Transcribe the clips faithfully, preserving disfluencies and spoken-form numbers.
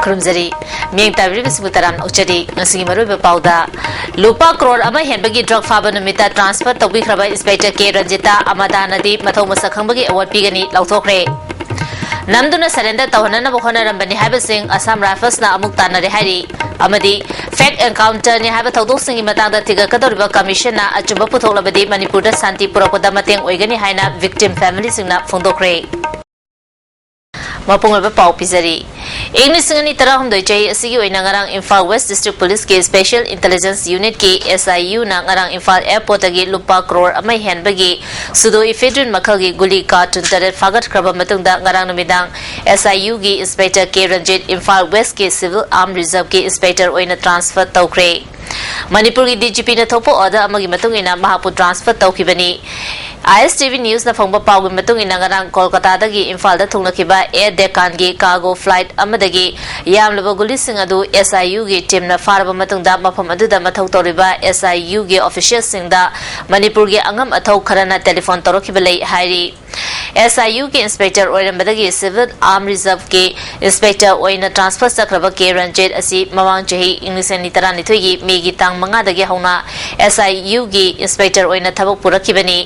ꯈꯨꯔꯨꯝꯖꯔꯤ꯫ ꯃꯤꯠꯌꯦꯡ ꯇꯥꯕꯤꯔꯤꯕꯁꯤꯕꯨ ꯇꯔꯥꯝꯅ ꯑꯣꯛꯆꯔꯤ꯫ ꯉꯁꯤꯒꯤ ꯃꯔꯨꯑꯣꯏꯕ ꯄꯥꯎꯗ, ꯂꯨꯄꯥ ꯀ꯭ꯔꯣꯔ ꯑꯃ ꯍꯦꯟꯕꯒꯤ ꯗ꯭ꯔꯒ ꯐꯥꯕ ꯅꯨꯃꯤꯠꯇ ꯇ꯭ꯔꯥꯟꯁꯐꯔ ꯇꯧꯕꯤꯈ꯭ꯔꯕ ꯏꯟꯁꯄꯦꯛꯇꯔ ꯀꯦ ꯔꯟꯖꯤꯇꯥ ꯑꯃꯗꯥꯅꯗꯤ ꯃꯊꯧ ꯃꯁꯛ ꯈꯪꯕꯒꯤ ꯑꯦꯋꯥꯔꯗ ꯄꯤꯒꯅꯤ ꯂꯥꯎꯊꯣꯛꯈ꯭ꯔꯦ꯫ ꯅꯝꯗꯨꯅ ꯁꯔꯦꯟꯗꯔ ꯇꯧꯍꯟꯅꯅꯕ ꯍꯣꯠꯅꯔꯝꯕꯅꯤ ꯍꯥꯏꯕꯁꯤꯡ ꯑꯁꯥꯝ ꯔꯥꯏꯐꯜꯁꯅ ꯑꯃꯨꯛ ꯇꯥꯟꯅꯔꯦ ꯍꯥꯏꯔꯤ꯫ ꯑꯃꯗꯤ ꯐꯦꯛ ꯑꯦꯟꯀꯥꯎꯟꯇꯔꯅꯤ ꯍꯥꯏꯕ ꯊꯧꯗꯣꯛꯁꯤꯡꯒꯤ ꯃꯇꯥꯡꯗ ꯊꯤꯒꯠꯀꯗꯧꯔꯤꯕ ꯀꯃꯤꯁꯟꯅ ꯑꯆꯨꯝꯕ ꯄꯨꯊꯣꯛꯂꯕꯗꯤ ꯃꯅꯤꯄꯨꯔꯗ ꯁꯥꯟꯇꯤ ꯄꯨꯔꯛꯄꯗ ꯃꯇꯦꯡ ꯑꯣꯏꯒꯅꯤ ꯍꯥꯏꯅ ꯚꯤꯛꯇꯤꯝ ꯐꯦꯃꯤꯂꯤꯁꯤꯡꯅ ꯐꯣꯡꯗꯣꯛꯈ꯭ꯔꯦ꯫ ꯃꯄꯨꯡ ꯑꯣꯏꯕ ꯄꯥꯎ ꯄꯤꯖꯔꯤ꯫ ꯏꯪ ꯂꯤꯁꯤꯡ ꯑꯅꯤ ꯇꯔꯥꯍꯨꯝꯗꯣꯏ ꯆꯍꯤ ꯑꯁꯤꯒꯤ ꯑꯣꯏꯅ ꯉꯔꯥꯡ ꯏꯝꯐꯥꯜ ꯋꯦꯁ ꯗꯤꯁꯇ꯭ꯔꯤꯛ ꯄꯨꯂꯤꯁꯀꯤ ꯁ꯭ꯄꯦꯁꯤꯌꯦꯜ ꯏꯟꯇꯦꯂꯤꯖꯦꯟꯁ ꯌꯨꯅꯤꯠꯀꯤ, ꯑꯦꯁ ꯑꯥꯏ ꯌꯨꯅ ꯉꯔꯥꯡ ꯏꯝꯐꯥꯜ ꯑꯦꯌꯔꯄꯣꯔꯠꯇꯒꯤ ꯂꯨꯄꯥ ꯀ꯭ꯔꯣꯔ ꯑꯃ ꯍꯦꯟꯕꯒꯤ ꯁꯨꯗꯣ ꯏꯐꯦꯗ꯭ꯔꯤꯟ ꯃꯈꯜꯒꯤ ꯒꯨꯂꯤ ꯀꯥꯔꯇꯨꯟ ꯇꯔꯦꯠ ꯐꯥꯒꯠꯈ꯭ꯔꯕ ꯃꯇꯨꯡꯗ ꯉꯔꯥꯡ ꯅꯨꯃꯤꯗꯥꯡ ꯑꯦꯁ ꯑꯥꯏ ꯌꯨꯒꯤ ꯏꯟꯁꯄꯦꯛꯇꯔ ꯀꯦ ꯔꯟꯖꯤꯠ ꯏꯝꯐꯥꯜ ꯋꯦꯁꯀꯤ ꯁꯤꯚꯤꯜ ꯑꯥꯔꯝ ꯔꯤꯖꯔꯚꯀꯤ ꯏꯟꯁꯄꯦꯛꯇꯔ ꯑꯣꯏꯅ ꯇ꯭ꯔꯥꯟꯁꯐꯔ ꯇꯧꯈ꯭ꯔꯦ꯫ ꯃꯅꯤꯄꯨꯔꯒꯤ ꯗꯤ ꯖꯤ ꯄꯤꯅ ꯊꯣꯛꯄ ꯑꯣꯔꯗꯔ ꯑꯃꯒꯤ ꯃꯇꯨꯡ ꯏꯟꯅ ꯃꯍꯥꯛꯄꯨ ꯇ꯭ꯔꯥꯟꯁꯐꯔ ꯇꯧꯈꯤꯕꯅꯤ꯫ ꯑꯥꯏ ꯑꯦꯁ ꯇꯤ ꯚꯤ ꯅ꯭ꯌꯨꯁꯅ ꯐꯪꯕ ꯄꯥꯎꯒꯤ ꯃꯇꯨꯡ ꯏꯟꯅ ꯉꯔꯥꯡ ꯀꯣꯜꯀꯇꯥꯗꯒꯤ ꯏꯝꯐꯥꯜꯗ ꯊꯨꯡꯂꯈꯤꯕ ꯑꯦꯌꯔ ꯗꯦꯀꯥꯟꯒꯤ ꯀꯥꯔꯒꯣ ꯐ꯭ꯂꯥꯏꯠ ꯑꯃꯗꯒꯤ ꯌꯥꯝꯂꯕ ꯒꯨꯂꯤꯁꯤꯡ ꯑꯗꯨ ꯑꯦꯁ ꯑꯥꯏ ꯌꯨꯒꯤ ꯇꯤꯝꯅ ꯐꯥꯔꯕ ꯃꯇꯨꯡꯗ ꯃꯐꯝ ꯑꯗꯨꯗ ꯃꯊꯧ ꯇꯧꯔꯤꯕ ꯑꯦꯁ ꯑꯥꯏ ꯌꯨꯒꯤ ꯑꯣꯐꯤꯁꯤꯌꯦꯜꯁꯤꯡꯗ ꯃꯅꯤꯄꯨꯔꯒꯤ ꯑꯉꯝ ꯑꯊꯧ ꯈꯔꯅ ꯇꯦꯂꯤꯐꯣꯟ ꯇꯧꯔꯛꯈꯤꯕ ꯂꯩ ꯍꯥꯏꯔꯤ꯫ ꯑꯦꯁ ꯑꯥꯏ ꯌꯨꯒꯤ ꯏꯟꯁꯄꯦꯛꯇꯔ ꯑꯣꯏꯔꯝꯕꯗꯒꯤ ꯁꯤꯚꯤꯜ ꯑꯥꯔꯝ ꯔꯤꯖꯔꯚꯀꯤ ꯏꯟꯁꯄꯦꯛꯇꯔ ꯑꯣꯏꯅ ꯇ꯭ꯔꯥꯟꯁꯐꯔ ꯆꯠꯈ꯭ꯔꯕ ꯀꯦ ꯔꯟꯖꯤꯠ ꯑꯁꯤ ꯃꯃꯥꯡ ꯆꯍꯤ ꯏꯪ ꯂꯤꯁꯤꯡ ꯑꯅꯤ ꯇꯔꯥꯅꯤꯊꯣꯏꯒꯤ ꯃꯦꯒꯤ ꯇꯥꯡ ꯃꯉꯥꯗꯒꯤ ꯍꯧꯅ ꯑꯦꯁ ꯑꯥꯏ ꯌꯨꯒꯤ ꯏꯟꯁꯄꯦꯛꯇꯔ ꯑꯣꯏꯅ ꯊꯕꯛ ꯄꯨꯔꯛꯈꯤꯕꯅꯤ꯫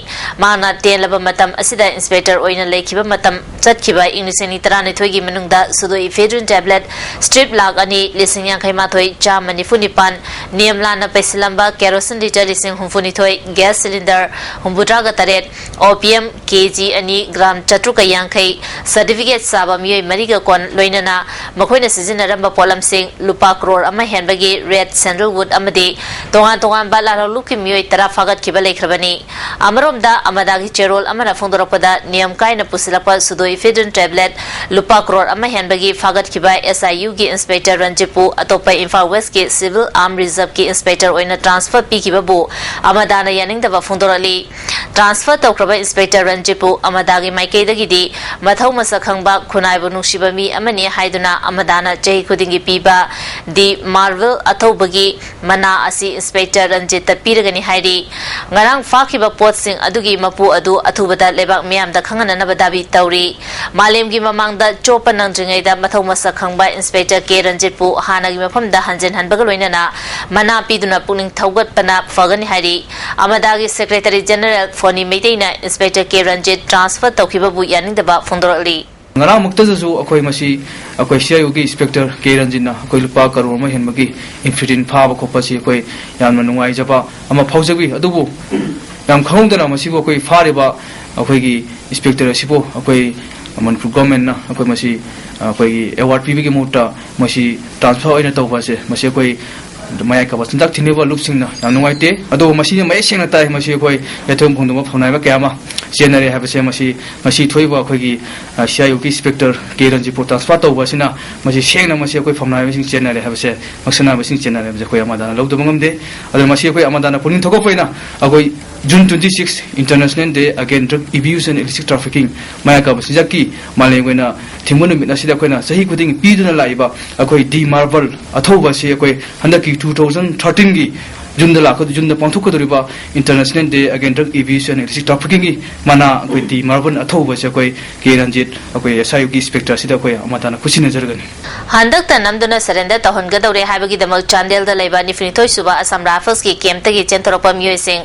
ꯃꯍꯥꯛꯅ ꯇꯦꯜꯂꯕ ꯃꯇꯝ ꯑꯁꯤꯗ ꯏꯟꯁꯄꯦꯛꯇꯔ ꯑꯣꯏꯅ ꯂꯩꯈꯤꯕ ꯃꯇꯝ ꯆꯠꯈꯤꯕ ꯏꯪ ꯂꯤꯁꯤꯡ ꯑꯅꯤ ꯇꯔꯥꯅꯤꯊꯣꯏꯒꯤ ꯃꯅꯨꯡꯗ ꯁꯨꯗꯣ ꯏꯐꯦꯗ꯭ꯔꯤꯟ ꯇꯦꯕ꯭ꯂꯦꯠ ꯁ꯭ꯇ꯭ꯔꯤꯞ ꯂꯥꯈ ꯑꯅꯤ ꯂꯤꯁꯤꯡ ꯌꯥꯡꯈꯩ ꯃꯥꯊꯣꯏ ꯆꯥꯝꯃ ꯅꯤꯐꯨ ꯅꯤꯄꯥꯟ, ꯅꯤꯌꯝ ꯂꯥꯟꯅ ꯄꯩꯁꯤꯜꯂꯝꯕ ꯀꯦꯔꯣꯁꯤꯟ ꯂꯤꯇꯔ ꯂꯤꯁꯤꯡ ꯍꯨꯝꯐꯨ ꯅꯤꯊꯣꯏ, ꯒ꯭ꯌꯥꯁ ꯁꯤꯂꯤꯟꯗꯔ ꯍꯨꯝꯐꯨꯇꯔꯥꯒ ꯇꯔꯦꯠ, ꯑꯣꯄꯤꯌꯝ ꯀꯦ ꯖꯤ ꯑꯅꯤ, ꯒ꯭ꯔꯥꯝ ꯆꯥꯇ꯭ꯔꯨꯛꯀ ꯌꯥꯡꯈꯩ, ꯁꯔꯇꯤꯐꯤꯀꯦꯠ ꯆꯥꯕ ꯃꯤꯑꯣꯏ ꯃꯔꯤꯒ ꯀꯣꯟ, ꯂꯣꯏꯅꯅ ꯃꯈꯣꯏꯅ ꯁꯤꯖꯤꯟꯅꯔꯝꯕ ꯄꯣꯠꯂꯝꯁꯤꯡ, ꯂꯨꯄꯥ ꯀ꯭ꯔꯣꯔ ꯑꯃ ꯍꯦꯟꯕꯒꯤ ꯔꯦꯗ ꯁꯦꯟꯗꯜꯋꯨꯗ ꯑꯃꯗꯤ ꯇꯣꯉꯥꯟ ꯇꯣꯉꯥꯟꯕ ꯂꯥꯜꯍꯧꯂꯨꯞꯀꯤ ꯃꯤꯑꯣꯏ ꯇꯔꯥ ꯐꯥꯒꯠꯈꯤꯕ ꯂꯩꯈ꯭ꯔꯕꯅꯤ꯫ ꯑꯃꯔꯣꯝꯗ, ꯑꯃꯗꯥꯒꯤ ꯆꯦꯔꯣꯜ ꯑꯃꯅ ꯐꯣꯡꯗꯣꯔꯛꯄꯗ, ꯅꯤꯌꯝ ꯀꯥꯏꯅ ꯄꯨꯁꯤꯜꯂꯛꯄ ꯁꯨꯗꯣ ꯏꯐꯦꯗ꯭ꯔꯤꯟ ꯇꯦꯕ꯭ꯂꯦꯠ ꯂꯨꯄꯥ ꯀ꯭ꯔꯣꯔ ꯑꯃ ꯍꯦꯟꯕꯒꯤ ꯐꯥꯒꯠꯈꯤꯕ ꯑꯦꯁ ꯑꯥꯏ ꯌꯨꯒꯤ ꯏꯟꯁꯄꯦꯛꯇꯔ ꯔꯟꯖꯤꯠꯄꯨ ꯑꯇꯣꯞꯄ ꯏꯝꯐꯥꯜ ꯋꯦꯁꯀꯤ ꯁꯤꯚꯤꯜ ꯑꯥꯔꯝ ꯔꯤꯖꯔꯚꯀꯤ ꯏꯟꯁꯄꯦꯛꯇꯔ ꯑꯣꯏꯅ ꯇ꯭ꯔꯥꯟꯁꯐꯔ ꯄꯤꯈꯤꯕꯕꯨ ꯑꯃꯗꯥꯅ ꯌꯥꯅꯤꯡꯗꯕ ꯐꯣꯡꯗꯣꯔꯛꯂꯤ꯫ ꯇ꯭ꯔꯥꯟꯁꯐꯔ ꯇꯧꯈ꯭ꯔꯕ ꯏꯟꯁꯄꯦꯛꯇꯔ ꯔꯟꯖꯤꯠꯄꯨ ꯑꯃꯗꯥꯒꯤ ꯃꯥꯏꯀꯩꯗꯒꯤꯗꯤ ꯃꯊꯧ ꯃꯁꯛ ꯈꯪꯕ, ꯈꯨꯟꯅꯥꯏꯕꯨ ꯅꯨꯡꯁꯤꯕ ꯃꯤ ꯑꯃꯅꯤ ꯍꯥꯏꯗꯨꯅ ꯑꯃꯗꯥꯅ ꯆꯍꯤ ꯈꯨꯗꯤꯡꯒꯤ ꯄꯤꯕ ꯗꯤ ꯃꯥꯔꯕꯜ ꯑꯊꯧꯕꯒꯤ ꯃꯅꯥ ꯑꯁꯤ ꯏꯟꯁꯄꯦꯛꯇꯔ ꯔꯟꯖꯤꯠꯇ ꯄꯤꯔꯒꯅꯤ ꯍꯥꯏꯔꯤ꯫ ꯉꯔꯥꯡ ꯐꯥꯈꯤꯕ ꯄꯣꯠꯁꯤꯡ ꯑꯗꯨꯒꯤ ꯃꯄꯨ ꯑꯗꯨ ꯑꯊꯨꯕꯗ ꯂꯩꯕꯥꯛ ꯃꯤꯌꯥꯝꯗ ꯈꯪꯍꯟꯅꯅꯕ ꯗꯥꯕꯤ ꯇꯧꯔꯤ꯫ ꯃꯥꯂꯦꯝꯒꯤ ꯃꯃꯥꯡꯗ ꯆꯣꯞꯄ ꯅꯪꯗ꯭ꯔꯤꯉꯩꯗ ꯃꯊꯧ ꯃꯁꯛ ꯈꯪꯕ ꯏꯟꯁꯄꯦꯛꯇꯔ ꯀꯦ ꯔꯟꯖꯤꯠꯄꯨ ꯍꯥꯟꯅꯒꯤ ꯃꯐꯝꯗ ꯍꯟꯖꯤꯟꯍꯟꯕꯒ ꯂꯣꯏꯅꯅ ꯃꯅꯥ ꯄꯤꯗꯨꯅ ꯄꯨꯛꯅꯤꯡ ꯊꯧꯒꯠꯄꯅ ꯐꯒꯅꯤ ꯍꯥꯏꯔꯤ꯫ ꯑꯃꯗꯥꯒꯤ ꯁꯦꯀ꯭ꯔꯦꯇꯔꯤ ꯖꯦꯅꯔꯦꯜ ꯐꯣꯅꯤ ꯃꯩꯇꯩꯅ ꯏꯟꯁꯄꯦꯛꯇꯔ ꯀꯦ ꯔꯟꯖꯤꯠ ꯇ꯭ꯔꯥꯟꯁꯐꯔ ꯇꯧꯈꯤꯕꯕꯨ ꯌꯥꯅꯤꯡꯗꯕ ꯐꯣꯡꯗꯣꯔꯛꯂꯤ꯫ ꯉꯔꯥꯡꯃꯛꯇꯗꯁꯨ ꯑꯩꯈꯣꯏ ꯃꯁꯤ ꯑꯩꯈꯣꯏ ꯁꯤ ꯑꯥꯏ ꯑꯣꯒꯤ ꯏꯟꯁꯄꯦꯛꯇꯔ ꯀꯦ ꯔꯟꯖꯤꯠꯅ ꯑꯩꯈꯣꯏ ꯂꯨꯄꯥ ꯀꯔꯣꯔ ꯑꯃ ꯍꯦꯟꯕꯒꯤ ꯏꯟꯐꯤꯗꯤꯟ ꯐꯥꯕ ꯈꯣꯠꯄꯁꯤ ꯑꯩꯈꯣꯏ ꯌꯥꯝꯅ ꯅꯨꯡꯉꯥꯏꯖꯕ ꯑꯃ ꯐꯥꯎꯖꯈꯤ꯫ ꯑꯗꯨꯕꯨ ꯌꯥꯝ ꯈꯪꯍꯧꯗꯅ ꯃꯁꯤꯕꯨ ꯑꯩꯈꯣꯏ ꯐꯥꯔꯤꯕ ꯑꯩꯈꯣꯏꯒꯤ ꯏꯟꯁꯄꯦꯛꯇꯔ ꯑꯁꯤꯕꯨ ꯑꯩꯈꯣꯏ ꯃꯅꯤꯄꯨꯔ ꯒꯣꯔꯃꯦꯟꯅ ꯑꯩꯈꯣꯏ ꯃꯁꯤ ꯑꯩꯈꯣꯏꯒꯤ ꯑꯦꯋꯥꯔꯗ ꯄꯤꯕꯒꯤ ꯃꯍꯨꯠꯇ ꯃꯁꯤ ꯇ꯭ꯔꯥꯟꯁꯐꯔ ꯑꯣꯏꯅ ꯇꯧꯕ ꯑꯁꯦ ꯃꯁꯤ ꯑꯩꯈꯣꯏ ꯃꯌꯥꯏ ꯀꯥꯕ ꯆꯤꯟꯖꯥꯛ ꯊꯤꯟꯕ ꯂꯨꯞꯁꯤꯡꯅ ꯌꯥꯝ ꯅꯨꯡꯉꯥꯏꯇꯦ꯫ ꯑꯗꯨꯕꯨ ꯃꯁꯤꯅ ꯃꯌꯦꯛ ꯁꯦꯡꯅ ꯇꯥꯏ, ꯃꯁꯤ ꯑꯩꯈꯣꯏ ꯌꯥꯏꯐꯝ ꯐꯣꯡꯗꯣꯛꯄ ꯐꯝꯅꯥꯏꯕ ꯀꯌꯥ ꯑꯃ ꯆꯦꯟꯅꯔꯦ ꯍꯥꯏꯕꯁꯦ ꯃꯁꯤ ꯉꯁꯤ ꯊꯣꯛꯏꯕ ꯑꯩꯈꯣꯏꯒꯤ ꯁꯤ ꯑꯥꯏ ꯑꯣꯒꯤ ꯏꯟꯁꯄꯦꯛꯇꯔ ꯀꯦ ꯔꯟꯖꯤꯠꯄꯨ ꯇ꯭ꯔꯥꯟꯁꯐꯔ ꯇꯧꯕ ꯑꯁꯤꯅ ꯃꯁꯤ ꯁꯦꯡꯅ ꯃꯁꯤ ꯑꯩꯈꯣꯏ ꯐꯝꯅꯥꯏꯕꯁꯤꯡ ꯆꯦꯟꯅꯔꯦ ꯍꯥꯏꯕꯁꯦ, ꯉꯛꯁꯅꯕꯁꯤꯡ ꯆꯦꯟꯅꯔꯦ ꯍꯥꯏꯕꯁꯦ ꯑꯩꯈꯣꯏ ꯑꯃꯗꯥꯅ ꯂꯧꯗꯕ ꯉꯝꯗꯦ꯫ ꯑꯗꯨꯅ ꯃꯁꯤ ꯑꯩꯈꯣꯏ ꯑꯃꯗꯥꯅ ꯄꯨꯛꯅꯤꯡ ꯊꯧꯒꯠꯄ ꯑꯣꯏꯅ ꯑꯩꯈꯣꯏ June twenty six International Day Against Drug Abuse and Illicit Trafficking, ꯃꯌꯥ ꯀꯥꯕ ꯆꯤꯟꯖꯥꯛꯀꯤ ꯃꯥꯂꯦꯝꯒꯤ ꯑꯣꯏꯅ ꯊꯤꯡꯕ ꯅꯨꯃꯤꯠ ꯑꯁꯤꯗ ꯑꯩꯈꯣꯏꯅ ꯆꯍꯤ ꯈꯨꯗꯤꯡꯒꯤ ꯄꯤꯗꯨꯅ ꯂꯥꯛꯏꯕ ꯑꯩꯈꯣꯏ ꯗꯤ ꯃꯥꯔꯕꯜ ꯑꯊꯧꯕ ꯑꯁꯤ ꯑꯩꯈꯣꯏ ꯍꯟꯗꯛꯀꯤ two thousand thirteen ꯒꯤ ꯖꯨꯟꯗ ꯂꯥꯛꯀ-, ꯖꯨꯟꯗ ꯄꯥꯡꯊꯣꯛꯀꯗꯧꯔꯤꯕ International Day Against Drug Abuse and Illicit Trafficking ꯒꯤ ꯃꯅꯥ ꯑꯩꯈꯣꯏ ꯗꯤ ꯃꯥꯔꯕꯜ ꯑꯊꯧꯕꯁꯦ ꯑꯩꯈꯣꯏ ꯀꯦ ꯔꯟꯖꯤꯠ, ꯑꯩꯈꯣꯏ ꯑꯦꯁ ꯑꯥꯏ ꯌꯨꯒꯤ ꯏꯟꯁꯄꯦꯛꯇꯔ ꯑꯁꯤꯗ ꯑꯩꯈꯣꯏ ꯑꯃꯗꯥꯅ ꯈꯨꯠꯁꯤꯟꯅꯖꯔꯒꯅꯤ꯫ ꯍꯟꯗꯛꯇ ꯅꯝꯗꯨꯅ ꯁꯔꯦꯟꯗꯔ ꯇꯧꯍꯟꯒꯗꯧꯔꯦ ꯍꯥꯏꯕꯒꯤꯗꯃꯛ ꯆꯥꯟꯗꯦꯜꯗ ꯂꯩꯕ ꯅꯤꯐꯨꯅꯤꯊꯣꯏ ꯁꯨꯕ ꯑꯁꯥꯝ ꯔꯥꯏꯐꯜꯁꯀꯤ ꯀꯦꯝꯞꯇꯒꯤ ꯆꯦꯟꯊꯣꯔꯛꯄ ꯃꯤꯑꯣꯏꯁꯤꯡ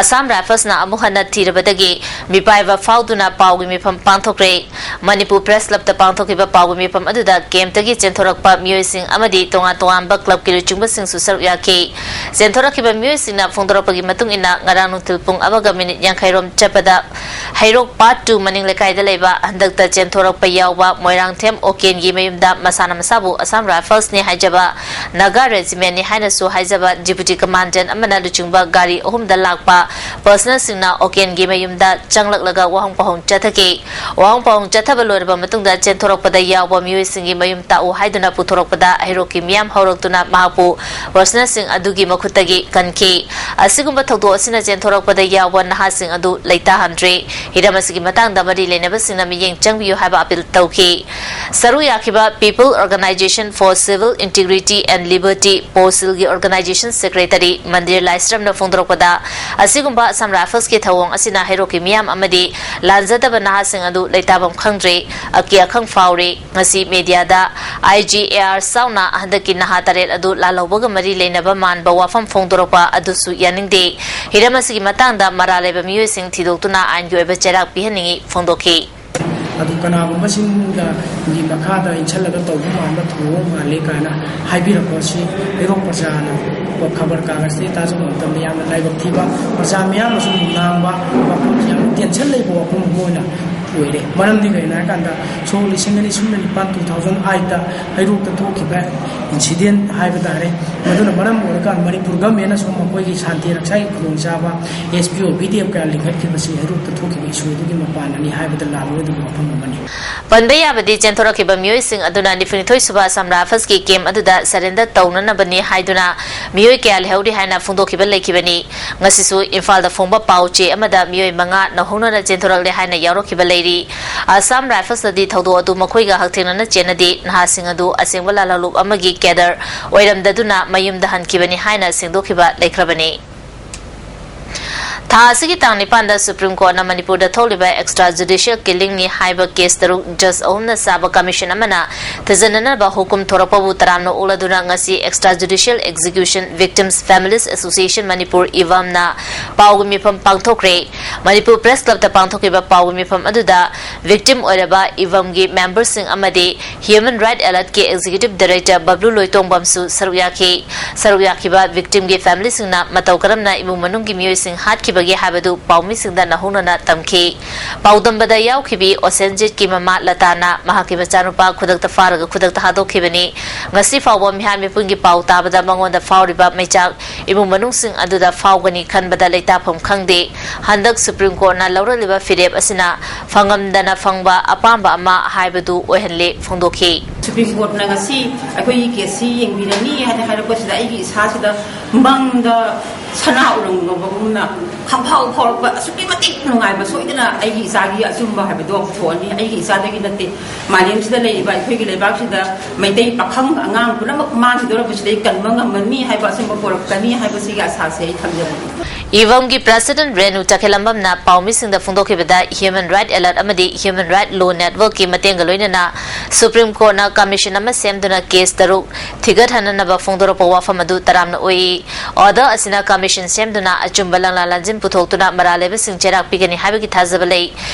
ꯑꯁꯥꯝ ꯔꯥꯏꯐꯜꯁꯅ ꯑꯃꯨꯛ ꯍꯟꯅ ꯊꯤꯔꯕꯗꯒꯤ ꯃꯤꯄꯥꯏꯕ ꯐꯥꯎꯗꯨꯅ ꯄꯥꯎꯒꯤ ꯃꯤꯐꯝ ꯄꯥꯡꯊꯣꯛꯈ꯭ꯔꯦ꯫ ꯃꯅꯤꯄꯨꯔ ꯄ꯭ꯔꯦꯁ ꯀ꯭ꯂꯕꯇ ꯄꯥꯡꯊꯣꯛꯈꯤꯕ ꯄꯥꯎꯒꯤ ꯃꯤꯐꯝ ꯑꯗꯨꯗ ꯀꯦꯝꯞꯇꯒꯤ ꯆꯦꯟꯊꯣꯔꯛꯄ ꯃꯤꯑꯣꯏꯁꯤꯡ ꯑꯃꯗꯤ ꯇꯣꯉꯥꯟ ꯇꯣꯉꯥꯟꯕ ꯀ꯭ꯂꯕꯀꯤ ꯂꯨꯆꯤꯡꯕꯁꯤꯡꯁꯨ ꯁꯔꯨꯛ ꯌꯥꯈꯤ꯫ ꯆꯦꯟꯊꯣꯔꯛꯈꯤꯕ ꯃꯤꯑꯣꯏꯁꯤꯡꯅ ꯐꯣꯡꯗꯣꯔꯛꯄꯒꯤ ꯃꯇꯨꯡ ꯏꯟꯅ, ꯉꯔꯥꯡ ꯅꯨꯡꯊꯤꯜ ꯄꯨꯡ ꯑꯃꯒ ꯃꯤꯅꯤꯠ ꯌꯥꯡꯈꯩ ꯔꯣꯝ ꯆꯠꯄꯗ ꯍꯩꯔꯣꯛ ꯄꯥꯔꯠ ꯇꯨ ꯃꯅꯤꯡ ꯂꯩꯀꯥꯏꯗ ꯂꯩꯕ ꯍꯟꯗꯛꯇ ꯆꯦꯟꯊꯣꯔꯛꯄ ꯌꯥꯎꯕ ꯃꯣꯏꯔꯥꯡꯊꯦꯝ ꯑꯣꯀꯦꯟꯒꯤ ꯃꯌꯨꯝꯗ ꯃꯁꯥꯅ ꯃꯁꯥꯕꯨ ꯑꯁꯥꯝ ꯔꯥꯏꯐꯜꯁꯅꯤ ꯍꯥꯏꯖꯕ, ꯅꯥꯒꯥ ꯔꯦꯖꯤꯃꯦꯟꯅꯤ ꯍꯥꯏꯅꯁꯨ ꯍꯥꯏꯖꯕ ꯗꯤꯄꯨꯇꯤ ꯀꯃꯥꯟꯗꯦꯟ ꯑꯃꯅ ꯂꯨꯆꯤꯡꯕ ꯒꯥꯔꯤ ꯑꯍꯨꯝꯗ ꯂꯥꯛꯄ ꯄꯔꯁꯅꯦꯜꯁꯤꯡꯅ ꯑꯣꯀꯦꯟꯒꯤ ꯃꯌꯨꯝꯗ ꯆꯪꯂꯛꯂꯒ ꯋꯥꯍꯪ ꯄꯥꯎꯍꯪ ꯆꯠꯊꯈꯤ꯫ ꯋꯥꯍꯪ ꯄꯥꯎꯍꯪ ꯆꯠꯊꯕ ꯂꯣꯏꯔꯕ ꯃꯇꯨꯡꯗ ꯆꯦꯟꯊꯣꯔꯛꯄꯗ ꯌꯥꯎꯕ ꯃꯤꯑꯣꯏꯁꯤꯡꯒꯤ ꯃꯌꯨꯝ ꯇꯥꯛꯎ ꯍꯥꯏꯗꯨꯅ ꯄꯨꯊꯣꯔꯛꯄꯗ ꯍꯩꯔꯣꯛꯀꯤ ꯃꯤꯌꯥꯝ ꯍꯧꯔꯛꯇꯨꯅ ꯃꯍꯥꯛꯄꯨ ꯄꯔꯁꯅꯦꯜꯁꯤꯡ ꯑꯗꯨꯒꯤ ꯃꯈꯨꯠꯇꯒꯤ ꯀꯟꯈꯤ꯫ ꯑꯁꯤꯒꯨꯝꯕ ꯊꯧꯗꯣꯛ ꯑꯁꯤꯅ ꯆꯦꯟꯊꯣꯔꯛꯄꯗ ꯌꯥꯎꯕ ꯅꯍꯥꯁꯤꯡ ꯑꯗꯨ ꯂꯩꯇꯥꯍꯟꯗ꯭ꯔꯦ꯫ ꯍꯤꯔꯝ ꯑꯁꯤꯒꯤ ꯃꯇꯥꯡꯗ ꯃꯔꯤ ꯂꯩꯅꯕꯁꯤꯡꯅ ꯃꯤꯠꯌꯦꯡ ꯆꯪꯕꯤꯌꯨ ꯍꯥꯏꯕ ꯑꯄꯤꯜ ꯇꯧꯈꯤ꯫ ꯁꯔꯨꯛ ꯌꯥꯈꯤꯕ People Organization for Civil Integrity and Liberty, ꯄꯣꯁꯤꯜꯒꯤ organization secretary ꯃꯟꯗꯤꯔ ꯂꯥꯏꯁ꯭ꯔꯝꯅ ꯐꯣꯡꯗꯣꯔꯛꯄꯗ, ꯑꯁꯤꯒꯨꯝꯕ ꯑꯁꯥꯝ ꯔꯥꯏꯐꯜꯁꯀꯤ ꯊꯧꯑꯣꯡ ꯑꯁꯤꯅ ꯍꯩꯔꯣꯛꯀꯤ ꯃꯤꯌꯥꯝ ꯑꯃꯗꯤ ꯂꯥꯟꯖꯗꯕ ꯅꯍꯥꯁꯤꯡ ꯑꯗꯨ ꯂꯩꯇꯥꯐꯝ ꯈꯪꯗ꯭ꯔꯦ, ꯑꯀꯤ ꯑꯈꯪ ꯐꯥꯎꯔꯦ꯫ ꯉꯁꯤ ꯃꯦꯗꯤꯌꯥꯗ ꯑꯥꯏ ꯖꯤ ꯑꯦ ꯑꯥꯔ ꯆꯥꯎꯅ ꯍꯟꯗꯛꯀꯤ ꯅꯍꯥ ꯇꯔꯦꯠ ꯑꯗꯨ ꯂꯥꯜꯍꯧꯕꯒ ꯃꯔꯤ ꯂꯩꯅꯕ ꯃꯥꯟꯕ ꯋꯥꯐꯝ ꯐꯣꯡꯗꯣꯔꯛꯄ ꯑꯗꯨꯁꯨ ꯌꯥꯅꯤꯡꯗꯦ꯫ ꯍꯤꯔꯝ ꯑꯁꯤꯒꯤ ꯃꯇꯥꯡꯗ ꯃꯔꯥꯜ ꯂꯩꯕ ꯃꯤꯑꯣꯏꯁꯤꯡ ꯊꯤꯗꯣꯛꯇꯨꯅ ꯑꯥꯏꯟꯒꯤ ꯑꯣꯏꯕ ꯆꯩꯔꯥꯛ ꯄꯤꯍꯟꯅꯤꯡꯏ ꯐꯣꯡꯗꯣꯛꯈꯤ꯫ ꯑꯗꯨ ꯀꯅꯥꯒꯨꯝꯕꯁꯤꯡꯒꯤ ꯃꯈꯥꯗ ꯏꯟꯁꯤꯜꯂꯒ ꯇꯧꯕ ꯃꯥꯟꯕ ꯊꯧꯑꯣꯡ ꯃꯥꯜꯂꯤ ꯀꯥꯏꯅ ꯍꯥꯏꯕꯤꯔꯛꯄ ꯑꯁꯤ ꯍꯩꯔꯣꯛ ꯄ꯭ꯔꯖꯥꯅ ꯈꯕꯔ ꯀꯥꯒꯖꯇ ꯇꯥꯖꯕ ꯃꯇꯝꯗ ꯌꯥꯝꯅ ꯂꯥꯏꯕꯛ ꯊꯤꯕ, ꯄ꯭ꯔꯖꯥ ꯃꯤꯌꯥꯝꯅꯁꯨ ꯉꯥꯡꯕ ꯋꯥꯐꯝ, ꯌꯥꯝꯅ ꯇꯦꯟꯁꯟ ꯂꯩꯕ ꯋꯥꯐꯝ ꯑꯃ ꯑꯣꯏꯅ ꯑꯣꯏꯔꯦ꯫ ꯃꯔꯝꯗꯤ ꯀꯩꯒꯤꯅꯣ ꯍꯥꯏꯀꯥꯟꯗ, ꯁꯣꯛ ꯂꯤꯁꯤꯡ ꯑꯅꯤ ꯁꯨꯞꯅ ꯅꯤꯄꯥꯟ, two thousand eight ꯇ ꯍꯩꯔꯣꯛꯇ ꯊꯣꯛꯈꯤꯕ incident ꯍꯥꯏꯕ ꯇꯥꯔꯦ꯫ ꯃꯗꯨꯅ ꯃꯔꯝ ꯑꯣꯏꯔꯀꯥꯟꯗ ꯃꯅꯤꯄꯨꯔ government ꯅꯁꯨ ꯃꯈꯣꯏꯒꯤ ꯁꯥꯟꯇꯤ ꯔꯛꯁꯥꯒꯤ ꯈꯨꯗꯣꯡꯆꯥꯕ, S P O, B D F ꯀꯌꯥ ꯂꯤꯡꯈꯠꯈꯤꯕꯁꯤ ꯍꯩꯔꯣꯛꯇ ꯊꯣꯛꯈꯤꯕ issue ꯑꯗꯨꯒꯤ ꯃꯄꯥꯟꯅꯅꯤ ꯍꯥꯏꯕꯗ ꯂꯥꯜꯂꯣꯏꯗꯕ ꯋꯥꯐꯝ ꯑꯃꯅꯤ꯫ ꯄꯟꯕ ꯌꯥꯕꯗꯤ, ꯆꯦꯟꯊꯣꯔꯛꯈꯤꯕ ꯃꯤꯑꯣꯏꯁꯤꯡ ꯑꯗꯨꯅ ꯅꯤꯐꯨꯅꯤꯊꯣꯏ ꯁꯨꯕ Assam Rifles ꯀꯤ camp ꯑꯗꯨꯗ surrender ꯇꯧꯅꯅꯕꯅꯤ ꯍꯥꯏꯗꯨꯅ ꯃꯤꯑꯣꯏ ꯀꯌꯥ ꯂꯩꯍꯧꯔꯤ ꯍꯥꯏꯅ ꯐꯣꯡꯗꯣꯛꯈꯤꯕ ꯂꯩꯈꯤꯕꯅꯤ꯫ ꯉꯁꯤꯁꯨ ꯏꯝꯐꯥꯜꯗ ꯐꯣꯡꯕ ꯄꯥꯎ ꯆꯦ ꯑꯃꯗ ꯃꯤꯑꯣꯏ ꯃꯉꯥ ꯅꯧꯍꯧꯅꯅ ꯆꯦꯟꯊꯣꯔꯛꯂꯦ ꯍꯥꯏꯅ ꯌꯥꯎꯔꯛꯈꯤꯕ ꯂꯩꯔꯤ꯫ Assam Rifles ꯅꯗꯤ ꯊꯧꯗꯣꯛ ꯑꯗꯨ ꯃꯈꯣꯏꯒ ꯍꯛꯊꯦꯡꯅꯅ ꯆꯦꯟꯅꯗꯦ, ꯅꯍꯥꯁꯤꯡ ꯑꯗꯨ ꯑꯁꯦꯡꯕ ꯂꯥꯜꯍꯧꯂꯨꯞ ꯑꯃꯒꯤ cadre ꯑꯣꯏꯔꯝꯗꯗꯨꯅ ꯃꯌꯨꯝꯗ ꯍꯟꯈꯤꯕꯅꯤ ꯍꯥꯏꯅ ꯁꯦꯡꯗꯣꯛꯈꯤꯕ ꯂꯩꯈ꯭ꯔꯕꯅꯤ꯫ ꯊꯥ ꯑꯁꯤꯒꯤ ꯇꯥꯡ ꯅꯤꯄꯥꯟꯗ Supreme Court ꯅ ꯃꯅꯤꯄꯨꯔꯗ ꯊꯣꯛꯂꯤꯕ extra judicial killing ꯅꯤ ꯍꯥꯏꯕ case ꯇꯔꯨꯛ judge ꯑꯍꯨꯝꯅ ꯆꯥꯕ commission ꯑꯃꯅ ꯊꯤꯖꯤꯟꯅꯅꯕ ꯍꯨꯀꯨꯝ ꯊꯣꯔꯛꯄꯕꯨ ꯇꯔꯥꯝꯅ ꯑꯣꯛꯂꯗꯨꯅ ꯉꯁꯤ Extra Judicial Execution Victims Families Association Manipur, ꯏꯚꯝꯅ ꯄꯥꯎꯒꯤ ꯃꯤꯐꯝ ꯄꯥꯡꯊꯣꯛꯈ꯭ꯔꯦ꯫ ꯃꯅꯤꯄꯨꯔ Press Club ꯇ ꯄꯥꯡꯊꯣꯛꯈꯤꯕ ꯄꯥꯎꯒꯤ ꯃꯤꯐꯝ ꯑꯗꯨꯗ victim ꯑꯣꯏꯔꯕ ꯏꯚꯝꯒꯤ member ꯁꯤꯡ ꯑꯃꯗꯤ Human Right Alert ꯀꯤ Executive Director ꯕꯕ꯭ꯂꯨ ꯂꯣꯏꯇꯣꯡꯕꯝꯁꯨ ꯁꯔꯨꯛ ꯌꯥꯈꯤ꯫ ꯁꯔꯨꯛ ꯌꯥꯈꯤꯕ victim ꯒꯤ family ꯁꯤꯡꯅ ꯃꯇꯧ ꯀꯔꯝꯅ ꯏꯃꯨꯡ ꯃꯅꯨꯡꯒꯤ ꯃꯤꯑꯣꯏꯁꯤꯡ ꯍꯥꯠꯈꯤꯕꯒꯦ ꯍꯥꯏꯕꯗꯨ ꯄꯥꯎꯃꯤꯁꯤꯡꯗ ꯅꯧꯍꯧꯅꯅ ꯇꯝꯈꯤ꯫ ꯄꯥꯎꯗꯝꯕꯗ ꯌꯥꯎꯈꯤꯕꯤ ꯑꯣꯁꯦꯟꯖꯤꯠꯀꯤ ꯃꯃꯥ ꯂꯇꯥꯅ ꯃꯍꯥꯛꯀꯤ ꯃꯆꯥꯅꯨꯄꯥ ꯈꯨꯗꯛꯇ ꯐꯥꯔꯒ ꯈꯨꯗꯛꯇ ꯍꯥꯠꯇꯣꯛꯈꯤꯕꯅꯤ꯫ ꯉꯁꯤ ꯐꯥꯎꯕ ꯃꯤꯍꯥꯠ ꯃꯤꯄꯨꯟꯒꯤ ꯄꯥꯎ ꯇꯥꯕꯗ ꯃꯉꯣꯟꯗ ꯐꯥꯎꯔꯤꯕ ꯃꯩꯆꯥꯛ ꯏꯃꯨꯡ ꯃꯅꯨꯡꯁꯤꯡ ꯑꯗꯨꯗ ꯐꯥꯎꯒꯅꯤ ꯈꯟꯕꯗ ꯂꯩꯇꯥꯐꯝ ꯈꯪꯗꯦ꯫ ꯍꯟꯗꯛ Supreme Court ꯅ ꯂꯧꯔꯛꯂꯤꯕ ꯐꯤꯔꯦꯞ ꯑꯁꯤꯅ ꯐꯪꯉꯝꯗꯅ ꯐꯪꯕ ꯑꯄꯥꯝꯕ ꯑꯃ ꯍꯥꯏꯕꯗꯨ ꯑꯣꯏꯍꯜꯂꯦ ꯐꯣꯡꯗꯣꯛꯈꯤ꯫ ꯁꯨꯄ꯭ꯔꯤꯝ ꯀꯣꯔꯠꯅ ꯉꯁꯤ ꯑꯩꯈꯣꯏꯒꯤ ꯀꯦꯁꯁꯤ ꯌꯦꯡꯕꯤꯔꯅꯤ ꯍꯥꯏꯅ ꯍꯥꯏꯔꯛꯄꯁꯤꯗ ꯑꯩꯒꯤ ꯏꯁꯥꯁꯤꯗ ꯃꯪꯗ ꯁꯅꯥ ꯎꯔꯪ ꯉꯧꯕꯒꯨꯝꯅ ꯈꯪꯐꯥꯎ ꯐꯥꯎꯔꯛꯄ ꯑꯁꯨꯛꯀꯤ ꯃꯇꯤꯛ ꯅꯨꯡꯉꯥꯏꯕ, ꯁꯣꯏꯗꯅ ꯑꯩꯒꯤ ꯏꯆꯥꯒꯤ ꯑꯆꯨꯝꯕ ꯍꯥꯏꯕꯗꯣ ꯄꯨꯊꯣꯛꯑꯅꯤ꯫ ꯑꯩꯒꯤ ꯏꯆꯥꯗꯒꯤ ꯅꯠꯇꯦ, ꯃꯥꯂꯦꯝꯁꯤꯗ ꯂꯩꯔꯤꯕ ꯑꯩꯈꯣꯏꯒꯤ ꯂꯩꯕꯥꯛꯁꯤꯗ ꯃꯩꯇꯩ ꯄꯥꯈꯪ ꯑꯉꯥꯡ ꯄꯨꯝꯅꯃꯛ ꯃꯥꯡꯈꯤꯗꯧꯔꯕꯁꯤꯗꯩ ꯀꯟꯕ ꯉꯝꯃꯅꯤ ꯍꯥꯏꯕ ꯑꯆꯨꯝꯕ ꯄꯨꯔꯛꯀꯅꯤ ꯍꯥꯏꯕꯁꯤꯒꯤ ꯑꯁꯥꯁꯦ ꯑꯩ ꯊꯝꯖꯕꯅꯤ꯫ ꯏꯕꯝꯒꯤ president ꯔꯦꯅꯨ ꯇꯈꯦꯜꯂꯝꯕꯝꯅ ꯄꯥꯎꯃꯤꯁꯤꯡꯗ ꯐꯣꯡꯗꯣꯛꯈꯤꯕꯗ Human Right Alert ꯑꯃꯗꯤ Human Right Law Networkꯀꯤ ꯃꯇꯦꯡꯒ ꯂꯣꯏꯅꯅ Supreme Courtꯅ commission ꯑꯃ ꯁꯦꯝꯗꯨꯅ case ꯇꯔꯨꯛ ꯊꯤꯒꯠꯍꯟꯅꯅꯕ ꯐꯣꯡꯗꯣꯔꯛꯄ ꯋꯥꯐꯝ ꯑꯗꯨ ꯇꯔꯥꯝꯅ ꯑꯣꯛꯏ꯫ Order ꯑꯁꯤꯅ commission ꯁꯦꯝꯗꯨꯅ ꯑꯆꯨꯝꯕ ꯂꯪꯂꯥ ꯂꯥꯟꯖꯤꯟ ꯄꯨꯊꯣꯛꯇꯨꯅ ꯃꯔꯥꯜ ꯂꯩꯕꯁꯤꯡ ꯆꯩꯔꯥꯛ ꯄꯤꯒꯅꯤ ꯍꯥꯏꯕꯒꯤ ꯊꯥꯖꯕ ꯂꯩ꯫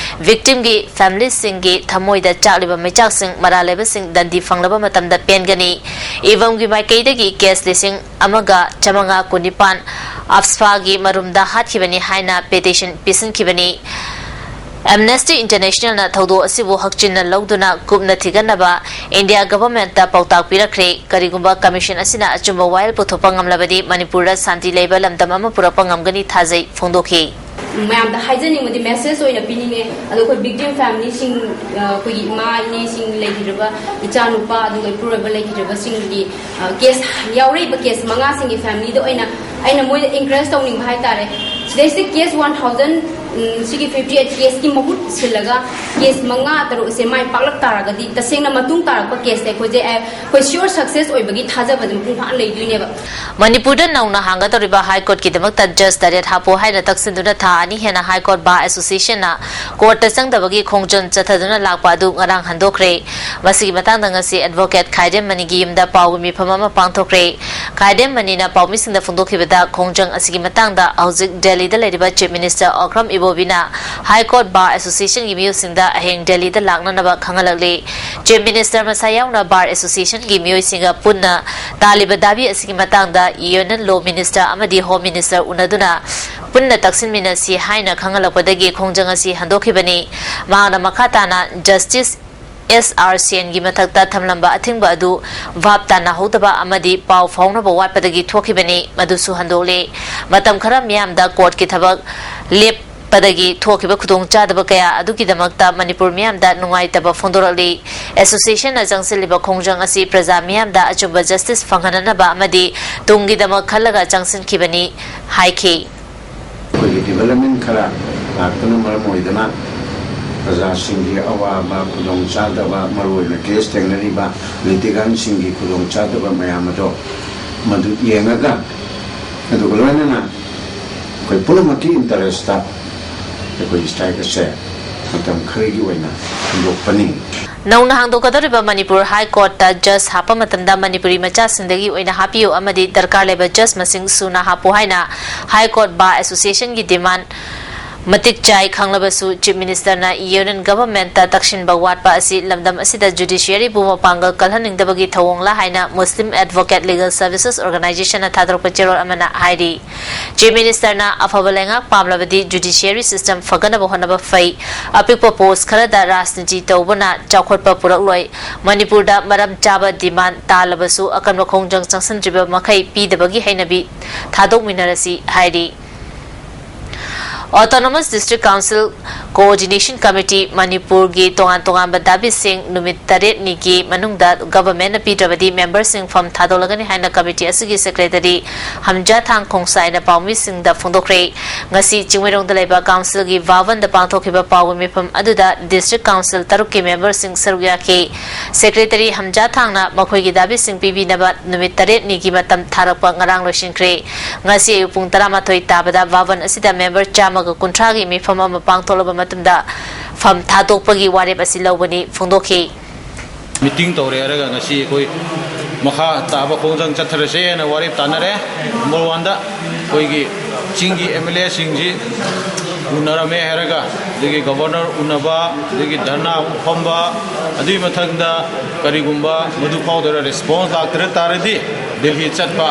Victimꯒꯤ familyꯁꯤꯡꯒꯤ ꯊꯃꯣꯏꯗ ꯆꯥꯛꯂꯤꯕ ꯃꯩꯆꯥꯛꯁꯤꯡ ꯃꯔꯥꯜ ꯂꯩꯕꯁꯤꯡ ꯗꯟꯗꯤ ꯐꯪꯂꯕ ꯃꯇꯝꯗ ꯄꯦꯟꯒꯅꯤ꯫ ꯏꯕꯝꯒꯤ ꯃꯥꯏꯀꯩꯗꯒꯤ case ꯂꯤꯁꯤꯡ ꯑꯃꯒ ꯆꯥꯃꯉꯥ ꯀꯨꯟꯅꯤꯄꯥꯟ ꯑꯞꯁꯐꯥꯒꯤ ꯃꯔꯨꯝꯗ ꯍꯥꯠꯈꯤꯕꯅꯤ ꯍꯥꯏꯅ petition ꯄꯤꯁꯤꯟꯈꯤꯕꯅꯤ꯫ Amnesty Internationalꯅ ꯊꯧꯗꯣꯛ ꯑꯁꯤꯕꯨ ꯍꯛꯆꯤꯟꯅ ꯂꯧꯗꯨꯅ ꯀꯨꯞꯅ ꯊꯤꯒꯠꯅꯕ India governmentꯇ ꯄꯥꯎꯇꯥꯛ ꯄꯤꯔꯛꯈ꯭ꯔꯦ꯫ ꯀꯔꯤꯒꯨꯝꯕ commission ꯑꯁꯤꯅ ꯑꯆꯨꯝꯕ ꯋꯥꯌꯦꯜ ꯄꯨꯊꯣꯛꯄ ꯉꯝꯂꯕꯗꯤ ꯃꯅꯤꯄꯨꯔꯗ ꯁꯥꯟꯇꯤ ꯂꯩꯕ ꯂꯝꯗꯝ ꯑꯃ ꯄꯨꯔꯛꯄ ꯉꯝꯒꯅꯤ ꯊꯥꯖꯩ ꯐꯣꯡꯗꯣꯛꯈꯤ꯫ ꯃꯌꯥꯝꯗ ꯍꯥꯏꯖꯅꯤꯡꯕꯗꯤ message ꯑꯣꯏꯅ ꯄꯤꯅꯤꯡꯉꯦ꯫ ꯑꯗꯣ ꯑꯩꯈꯣꯏ victim familyꯁꯤꯡ, ꯑ, ꯑꯩꯈꯣꯏꯒꯤ ꯏꯃꯥ ꯏꯅꯦꯁꯤꯡ ꯂꯩꯈꯤꯗ꯭ꯔꯕ, ꯏꯆꯥꯅꯨꯄꯥ ꯑꯗꯨꯒ ꯏꯄꯨꯔꯣꯏꯕ ꯂꯩꯈꯤꯗ꯭ꯔꯕꯁꯤꯡꯒꯤ, ꯑ, case ꯌꯥꯎꯔꯛꯏꯕ case ꯃꯉꯥꯁꯤꯡꯒꯤ familyꯗ ꯑꯣꯏꯅ ꯑꯩꯅ ꯃꯣꯏꯗ encourage ꯇꯧꯅꯤꯡꯕ ꯍꯥꯏꯇꯥꯔꯦ꯫ ꯁꯤꯗꯩꯁꯤꯗ case one thousand, ꯎꯝ, ꯁꯤꯒꯤ fifty eight caseꯀꯤ ꯃꯍꯨꯠ ꯁꯤꯜꯂꯒ case ꯃꯉꯥ ꯇꯔꯨꯛ ꯑꯁꯦ ꯃꯥꯏ ꯄꯥꯛꯂꯛ ꯇꯥꯔꯒꯗꯤ ꯇꯁꯦꯡꯅ ꯃꯇꯨꯡ ꯇꯥꯔꯛꯄ caseꯁꯦ ꯑꯩꯈꯣꯏꯁꯦ, ꯑ, ꯑꯩꯈꯣꯏ sure success ꯑꯣꯏꯕꯒꯤ ꯊꯥꯖꯕꯁꯦ ꯃꯄꯨꯡ ꯐꯥꯅ ꯂꯩꯗꯣꯏꯅꯦꯕ꯫ ꯃꯅꯤꯄꯨꯔꯗ ꯅꯧꯅ ꯍꯥꯡꯒꯗꯧꯔꯤꯕ High Courtꯀꯤꯗamꯛꯇ judge ꯇꯔꯦꯠ ꯍꯥꯞꯄꯣ ꯍꯥꯏꯅ ꯇꯛꯁꯤꯟꯗꯨꯅ ꯊꯥ ꯑꯅꯤ ꯍꯦꯟꯅ High Court Bar Associationꯅ courtꯇ ꯆꯪꯗꯕꯒꯤ ꯈꯣꯡꯖꯪ ꯆꯠꯊꯗꯨꯅ ꯂꯥꯛꯄ ꯑꯗꯨ ꯉꯔꯥꯡ ꯍꯟꯗꯣꯛꯈ꯭ꯔꯦ꯫ ꯃꯁꯤꯒꯤ ꯃꯇꯥꯡꯗ ꯉꯁꯤ advocate ꯈꯥꯏꯗꯦꯝ ꯃꯅꯤꯒꯤ ꯌꯨꯝꯗ ꯄꯥꯎꯒꯤ ꯃꯤꯐꯝ ꯑꯃ ꯄꯥꯡꯊꯣꯛꯈ꯭ꯔꯦ꯫ ꯈꯥꯏꯗꯦꯝ ꯃꯅꯤꯅ ꯄꯥꯎꯃꯤꯁꯤꯡꯗ ꯐꯣꯡꯗꯣꯛꯈꯤꯕꯗ ꯈꯣꯡꯖꯪ ꯑꯁꯤꯒꯤ ꯃꯇꯥꯡꯗ ꯍꯧꯖꯤꯛ ꯗꯦꯜꯂꯤꯗ ꯂꯩꯔꯤꯕ Chief Minister Okram ꯏꯕꯣꯕꯤꯅ High Court Bar Associationꯒꯤ ꯃꯤꯑꯣꯏꯁꯤꯡꯗ ꯍꯌꯦꯡ ꯗꯦꯜꯂꯤꯗ ꯂꯥꯛꯅꯅꯕ ꯈꯪꯍꯜꯂꯛꯂꯤ꯫ Chief Minister ꯃꯁꯥ ꯌꯥꯎꯅ Bar Associationꯒꯤ ꯃꯤꯑꯣꯏꯁꯤꯡꯒ ꯄꯨꯟꯅ ꯇꯥꯜꯂꯤꯕ ꯗꯥꯕꯤ ꯑꯁꯤꯒꯤ ꯃꯇꯥꯡꯗ Union Law Minister ꯑꯃꯗꯤ Home Minister ꯎꯅꯗꯨꯅ ꯄꯨꯟꯅ ꯇꯛꯁꯤꯟꯃꯤꯟꯅꯁꯤ ꯍꯥꯏꯅ ꯈꯪꯍꯜꯂꯛꯄꯗꯒꯤ ꯈꯣꯡꯖꯪ ꯑꯁꯤ ꯍꯟꯗꯣꯛꯈꯤꯕꯅꯤ꯫ ꯃꯍꯥꯛꯅ ꯃꯈꯥ ꯇꯥꯅ Justice S R Senꯒꯤ ꯃꯊꯛꯇ ꯊꯝꯂꯝꯕ ꯑꯊꯤꯡꯕ ꯑꯗꯨ ꯚꯥꯞ ꯇꯥꯅꯍꯧꯗꯕ ꯑꯃꯗꯤ ꯄꯥꯎ ꯐꯥꯎꯅꯕ ꯋꯥꯠꯄꯗꯒꯤ ꯊꯣꯛꯈꯤꯕꯅꯤ꯫ ꯃꯗꯨꯁꯨ ꯍꯟꯗꯣꯛꯂꯦ꯫ ꯃꯇꯝ ꯈꯔ ꯃꯤꯌꯥꯝꯗ courtꯀꯤ ꯊꯕꯛ ꯂꯦꯞ ꯄꯗꯒꯤ ꯊꯣꯛꯈꯤꯕ ꯈꯨꯗꯣꯡꯆꯥꯗꯕ ꯀꯌꯥ ꯑꯗꯨꯒꯤꯗꯃꯛꯇ ꯃꯅꯤꯄꯨꯔ ꯃꯤꯌꯥꯝꯗ ꯅꯨꯡꯉꯥꯏꯇꯕ ꯐꯣꯡꯗꯣꯔꯛꯂꯤ꯫ ꯑꯦꯁꯣꯁꯤꯌꯦꯁꯟꯅ ꯆꯪꯁꯤꯜꯂꯤꯕ ꯈꯣꯡꯖꯪ ꯑꯁꯤ ꯄ꯭ꯔꯖꯥ ꯃꯤꯌꯥꯝꯗ ꯑꯆꯨꯝꯕ ꯖꯁꯇꯤꯁ ꯐꯪꯍꯟꯅꯅꯕ ꯑꯃꯗꯤ ꯇꯨꯡꯒꯤꯗꯃꯛ ꯈꯜꯂꯒ ꯆꯪꯁꯤꯟꯈꯤꯕꯅꯤ ꯍꯥꯏꯈꯤ꯫ ꯑꯩꯈꯣꯏꯒꯤ ꯗꯤꯕꯦꯂꯞꯃꯦꯟ ꯈꯔ ꯂꯥꯛꯄꯅ ꯃꯔꯝ ꯑꯣꯏꯗꯅ ꯄ꯭ꯔꯖꯥꯁꯤꯡꯒꯤ ꯑꯋꯥꯕ, ꯈꯨꯗꯣꯡꯆꯥꯗꯕ, ꯃꯔꯨꯑꯣꯏꯅ ꯀꯦꯁ ꯊꯦꯡꯅꯔꯤꯕ ꯂꯤꯇꯤꯒꯥꯟꯁꯤꯡꯒꯤ ꯈꯨꯗꯣꯡꯆꯥꯗꯕ ꯃꯌꯥꯝ ꯑꯗꯣ ꯃꯗꯨ ꯌꯦꯡꯉꯒ, ꯑꯗꯨꯒ ꯂꯣꯏꯅꯅ ꯑꯩꯈꯣꯏ ꯄꯨꯝꯅꯃꯛꯀꯤ ꯏꯟꯇꯔꯦꯁꯇ ꯑꯩꯈꯣꯏ ꯁ꯭ꯇ꯭ꯔꯥꯏꯛ ꯑꯁꯦ ꯃꯇꯝ ꯈꯔꯒꯤ ꯑꯣꯏꯅ ꯍꯟꯗꯣꯛꯄꯅꯤ꯫ ꯅꯧꯅ ꯍꯥꯡꯗꯣꯛꯀꯗꯧꯔꯤꯕ ꯃꯅꯤꯄꯨꯔ ꯍꯥꯏ ꯀꯣꯔꯠꯇ ꯖꯖ ꯍꯥꯞꯄ ꯃꯇꯝꯗ ꯃꯅꯤꯄꯨꯔꯤ ꯃꯆꯥꯁꯤꯡꯗꯒꯤ ꯑꯣꯏꯅ ꯍꯥꯞꯄꯤꯌꯨ ꯑꯃꯗꯤ ꯗꯔꯀꯥꯔ ꯂꯩꯕ ꯖꯖ ꯃꯁꯤꯡ ꯁꯨꯅ ꯍꯥꯞꯄꯨ ꯍꯥꯏꯅ ꯍꯥꯏ ꯀꯣꯔꯠ ꯕꯥꯔ ꯑꯦꯁꯣꯁꯤꯌꯦꯁꯟꯒꯤ ꯗꯤꯃꯥꯟ ꯃꯇꯤꯛ ꯆꯥꯏ ꯈꯪꯂꯕꯁꯨ, ꯆꯤꯐ ꯃꯤꯅꯤꯁꯇꯔꯅ ꯌꯨꯅꯤꯌꯟ ꯒꯚꯔꯟꯃꯦꯟꯠꯇ ꯇꯛꯁꯤꯟꯕ ꯋꯥꯠꯄ ꯑꯁꯤ ꯂꯝꯗꯝ ꯑꯁꯤꯗ ꯖꯨꯗꯤꯁꯤꯌꯔꯤꯕꯨ ꯃꯄꯥꯡꯒꯜ ꯀꯜꯍꯟꯅꯤꯡꯗꯕꯒꯤ ꯊꯧꯑꯣꯡꯂ ꯍꯥꯏꯅ ꯃꯨꯁꯂꯤꯝ ꯑꯦꯗꯚꯣꯀꯦꯠ ꯂꯤꯒꯦꯜ ꯁꯔꯚꯤꯁꯦꯁ ꯑꯣꯔꯒꯅꯥꯏꯖꯦꯁꯟꯅ ꯊꯥꯗꯣꯔꯛꯄ ꯆꯦꯔꯣꯜ ꯑꯃꯅ ꯍꯥꯏꯔꯤ꯫ ꯆꯤꯐ ꯃꯤꯅꯤꯁꯇꯔꯅ ꯑꯐꯕ ꯂꯩꯉꯥꯛ ꯄꯥꯝꯂꯕꯗꯤ ꯖꯨꯗꯤꯁꯤꯌꯔꯤ ꯁꯤꯁꯇꯦꯝ ꯐꯒꯠꯅꯕ ꯍꯣꯠꯅꯕ ꯐꯩ꯫ ꯑꯄꯤꯛꯄ ꯄꯣꯁ ꯈꯔꯗ ꯔꯥꯖꯅꯤꯇꯤ ꯇꯧꯕꯅ ꯆꯥꯎꯈꯠꯄ ꯄꯨꯔꯛꯂꯣꯏ꯫ ꯃꯅꯤꯄꯨꯔꯗ ꯃꯔꯝ ꯆꯥꯕ ꯗꯤꯃꯥꯟ ꯇꯥꯜꯂꯕꯁꯨ ꯑꯀꯟꯕ ꯈꯣꯡꯖꯪ ꯆꯪꯁꯤꯟꯗ꯭ꯔꯤꯕ ꯃꯈꯩ ꯄꯤꯗꯕꯒꯤ ꯍꯩꯅꯕꯤ ꯊꯥꯗꯣꯛꯃꯤꯟꯅꯔꯁꯤ ꯍꯥꯏꯔꯤ꯫ Autonomous district council coordination committee ꯃꯅꯤꯄꯨꯔꯒꯤ ꯇꯣꯉꯥꯟ ꯇꯣꯉꯥꯟꯕ ꯗꯥꯕꯤꯁꯤꯡ ꯅꯨꯃꯤꯠ ꯇꯔꯦꯠꯅꯤꯒꯤ ꯃꯅꯨꯡꯗ ꯒꯚꯔꯟꯃꯦꯟꯠꯅ ꯄꯤꯗ꯭ꯔꯕꯗꯤ ꯃꯦꯝꯕꯔꯁꯤꯡ ꯐꯝ ꯊꯥꯗꯣꯛꯂꯒꯅꯤ ꯍꯥꯏꯅ ꯀꯃꯤꯇꯤ ꯑꯁꯤꯒꯤ ꯁꯦꯀ꯭ꯔꯦꯇꯔꯤ ꯍꯝꯖꯥ ꯊꯥꯡ ꯈꯣꯡꯁꯥꯏꯅ ꯄꯥꯎꯃꯤꯁꯤꯡꯗ ꯐꯣꯡꯗꯣꯛꯈ꯭ꯔꯦ꯫ ꯉꯁꯤ ꯆꯤꯡꯃꯩꯔꯣꯡꯗ ꯂꯩꯕ ꯀꯥꯎꯟꯁꯤꯜꯒꯤ ꯚꯥꯕꯟꯗ ꯄꯥꯡꯊꯣꯛꯈꯤꯕ ꯄꯥꯎꯒꯤ ꯃꯤꯐꯝ ꯑꯗꯨꯗ ꯗꯤꯁꯇ꯭ꯔꯤꯛ ꯀꯥꯎꯟꯁꯤꯜ ꯇꯔꯨꯛꯀꯤ ꯃꯦꯝꯕꯔꯁꯤꯡ ꯁꯔꯨꯛ ꯌꯥꯈꯤ꯫ ꯁꯦꯀ꯭ꯔꯦꯇꯔꯤ ꯍꯝꯖꯥ ꯊꯥꯡꯅ ꯃꯈꯣꯏꯒꯤ ꯗꯥꯕꯤꯁꯤꯡ ꯄꯤꯕꯤꯅꯕ ꯅꯨꯃꯤꯠ ꯇꯔꯦꯠꯅꯤꯒꯤ ꯃꯇꯝ ꯊꯥꯔꯛꯄ ꯉꯔꯥꯡ ꯂꯣꯏꯁꯤꯟꯈ꯭ꯔꯦ꯫ ꯉꯁꯤ ꯑꯌꯨꯛ ꯄꯨꯡ ꯇꯔꯥꯃꯥꯊꯣꯏ ꯇꯥꯕꯗ ꯚꯥꯕꯟ ꯑꯁꯤꯗ ꯃꯦꯝꯕꯔ ꯆꯥꯝꯃꯒ ꯀꯨꯟꯊ꯭ꯔꯥꯒꯤ ꯃꯤꯐꯝ ꯑꯃ ꯄꯥꯡꯊꯣꯛꯂꯕ ꯃꯇꯨꯡꯗ ꯐꯝ ꯊꯥꯗꯣꯛꯄꯒꯤ ꯋꯥꯔꯦꯞ ꯑꯁꯤ ꯂꯧꯒꯅꯤ ꯐꯣꯡꯗꯣꯛꯈꯤ꯫ ꯃꯤꯇꯤꯡ ꯇꯧꯔꯦ ꯍꯥꯏꯔꯒ ꯉꯁꯤ ꯑꯩꯈꯣꯏ ꯃꯈꯥ ꯇꯥꯕ ꯈꯣꯡꯖꯪ ꯆꯠꯊꯔꯁꯦ ꯍꯥꯏꯅ ꯋꯥꯔꯦꯞ ꯇꯥꯅꯔꯦ꯫ ꯅꯝꯕꯔ ꯋꯥꯟꯗ ꯑꯩꯈꯣꯏꯒꯤ ꯆꯤꯡꯒꯤ ꯑꯦꯝ ꯑꯦꯜ ꯑꯦꯁꯤꯡꯁꯤ ꯎꯅꯔꯝꯃꯦ ꯍꯥꯏꯔꯒ, ꯑꯗꯒꯤ ꯒꯕꯔꯅꯔ ꯎꯅꯕ, ꯑꯗꯒꯤ ꯙꯔꯅꯥ ꯑꯃꯨꯛ ꯐꯝꯕ, ꯑꯗꯨꯒꯤ ꯃꯊꯪꯗ ꯀꯔꯤꯒꯨꯝꯕ ꯃꯗꯨ ꯐꯥꯎꯗ ꯔꯦꯁꯄꯣꯟꯁ ꯂꯥꯛꯇ꯭ꯔ ꯇꯥꯔꯗꯤ ꯗꯦꯜꯍꯤ ꯆꯠꯄ,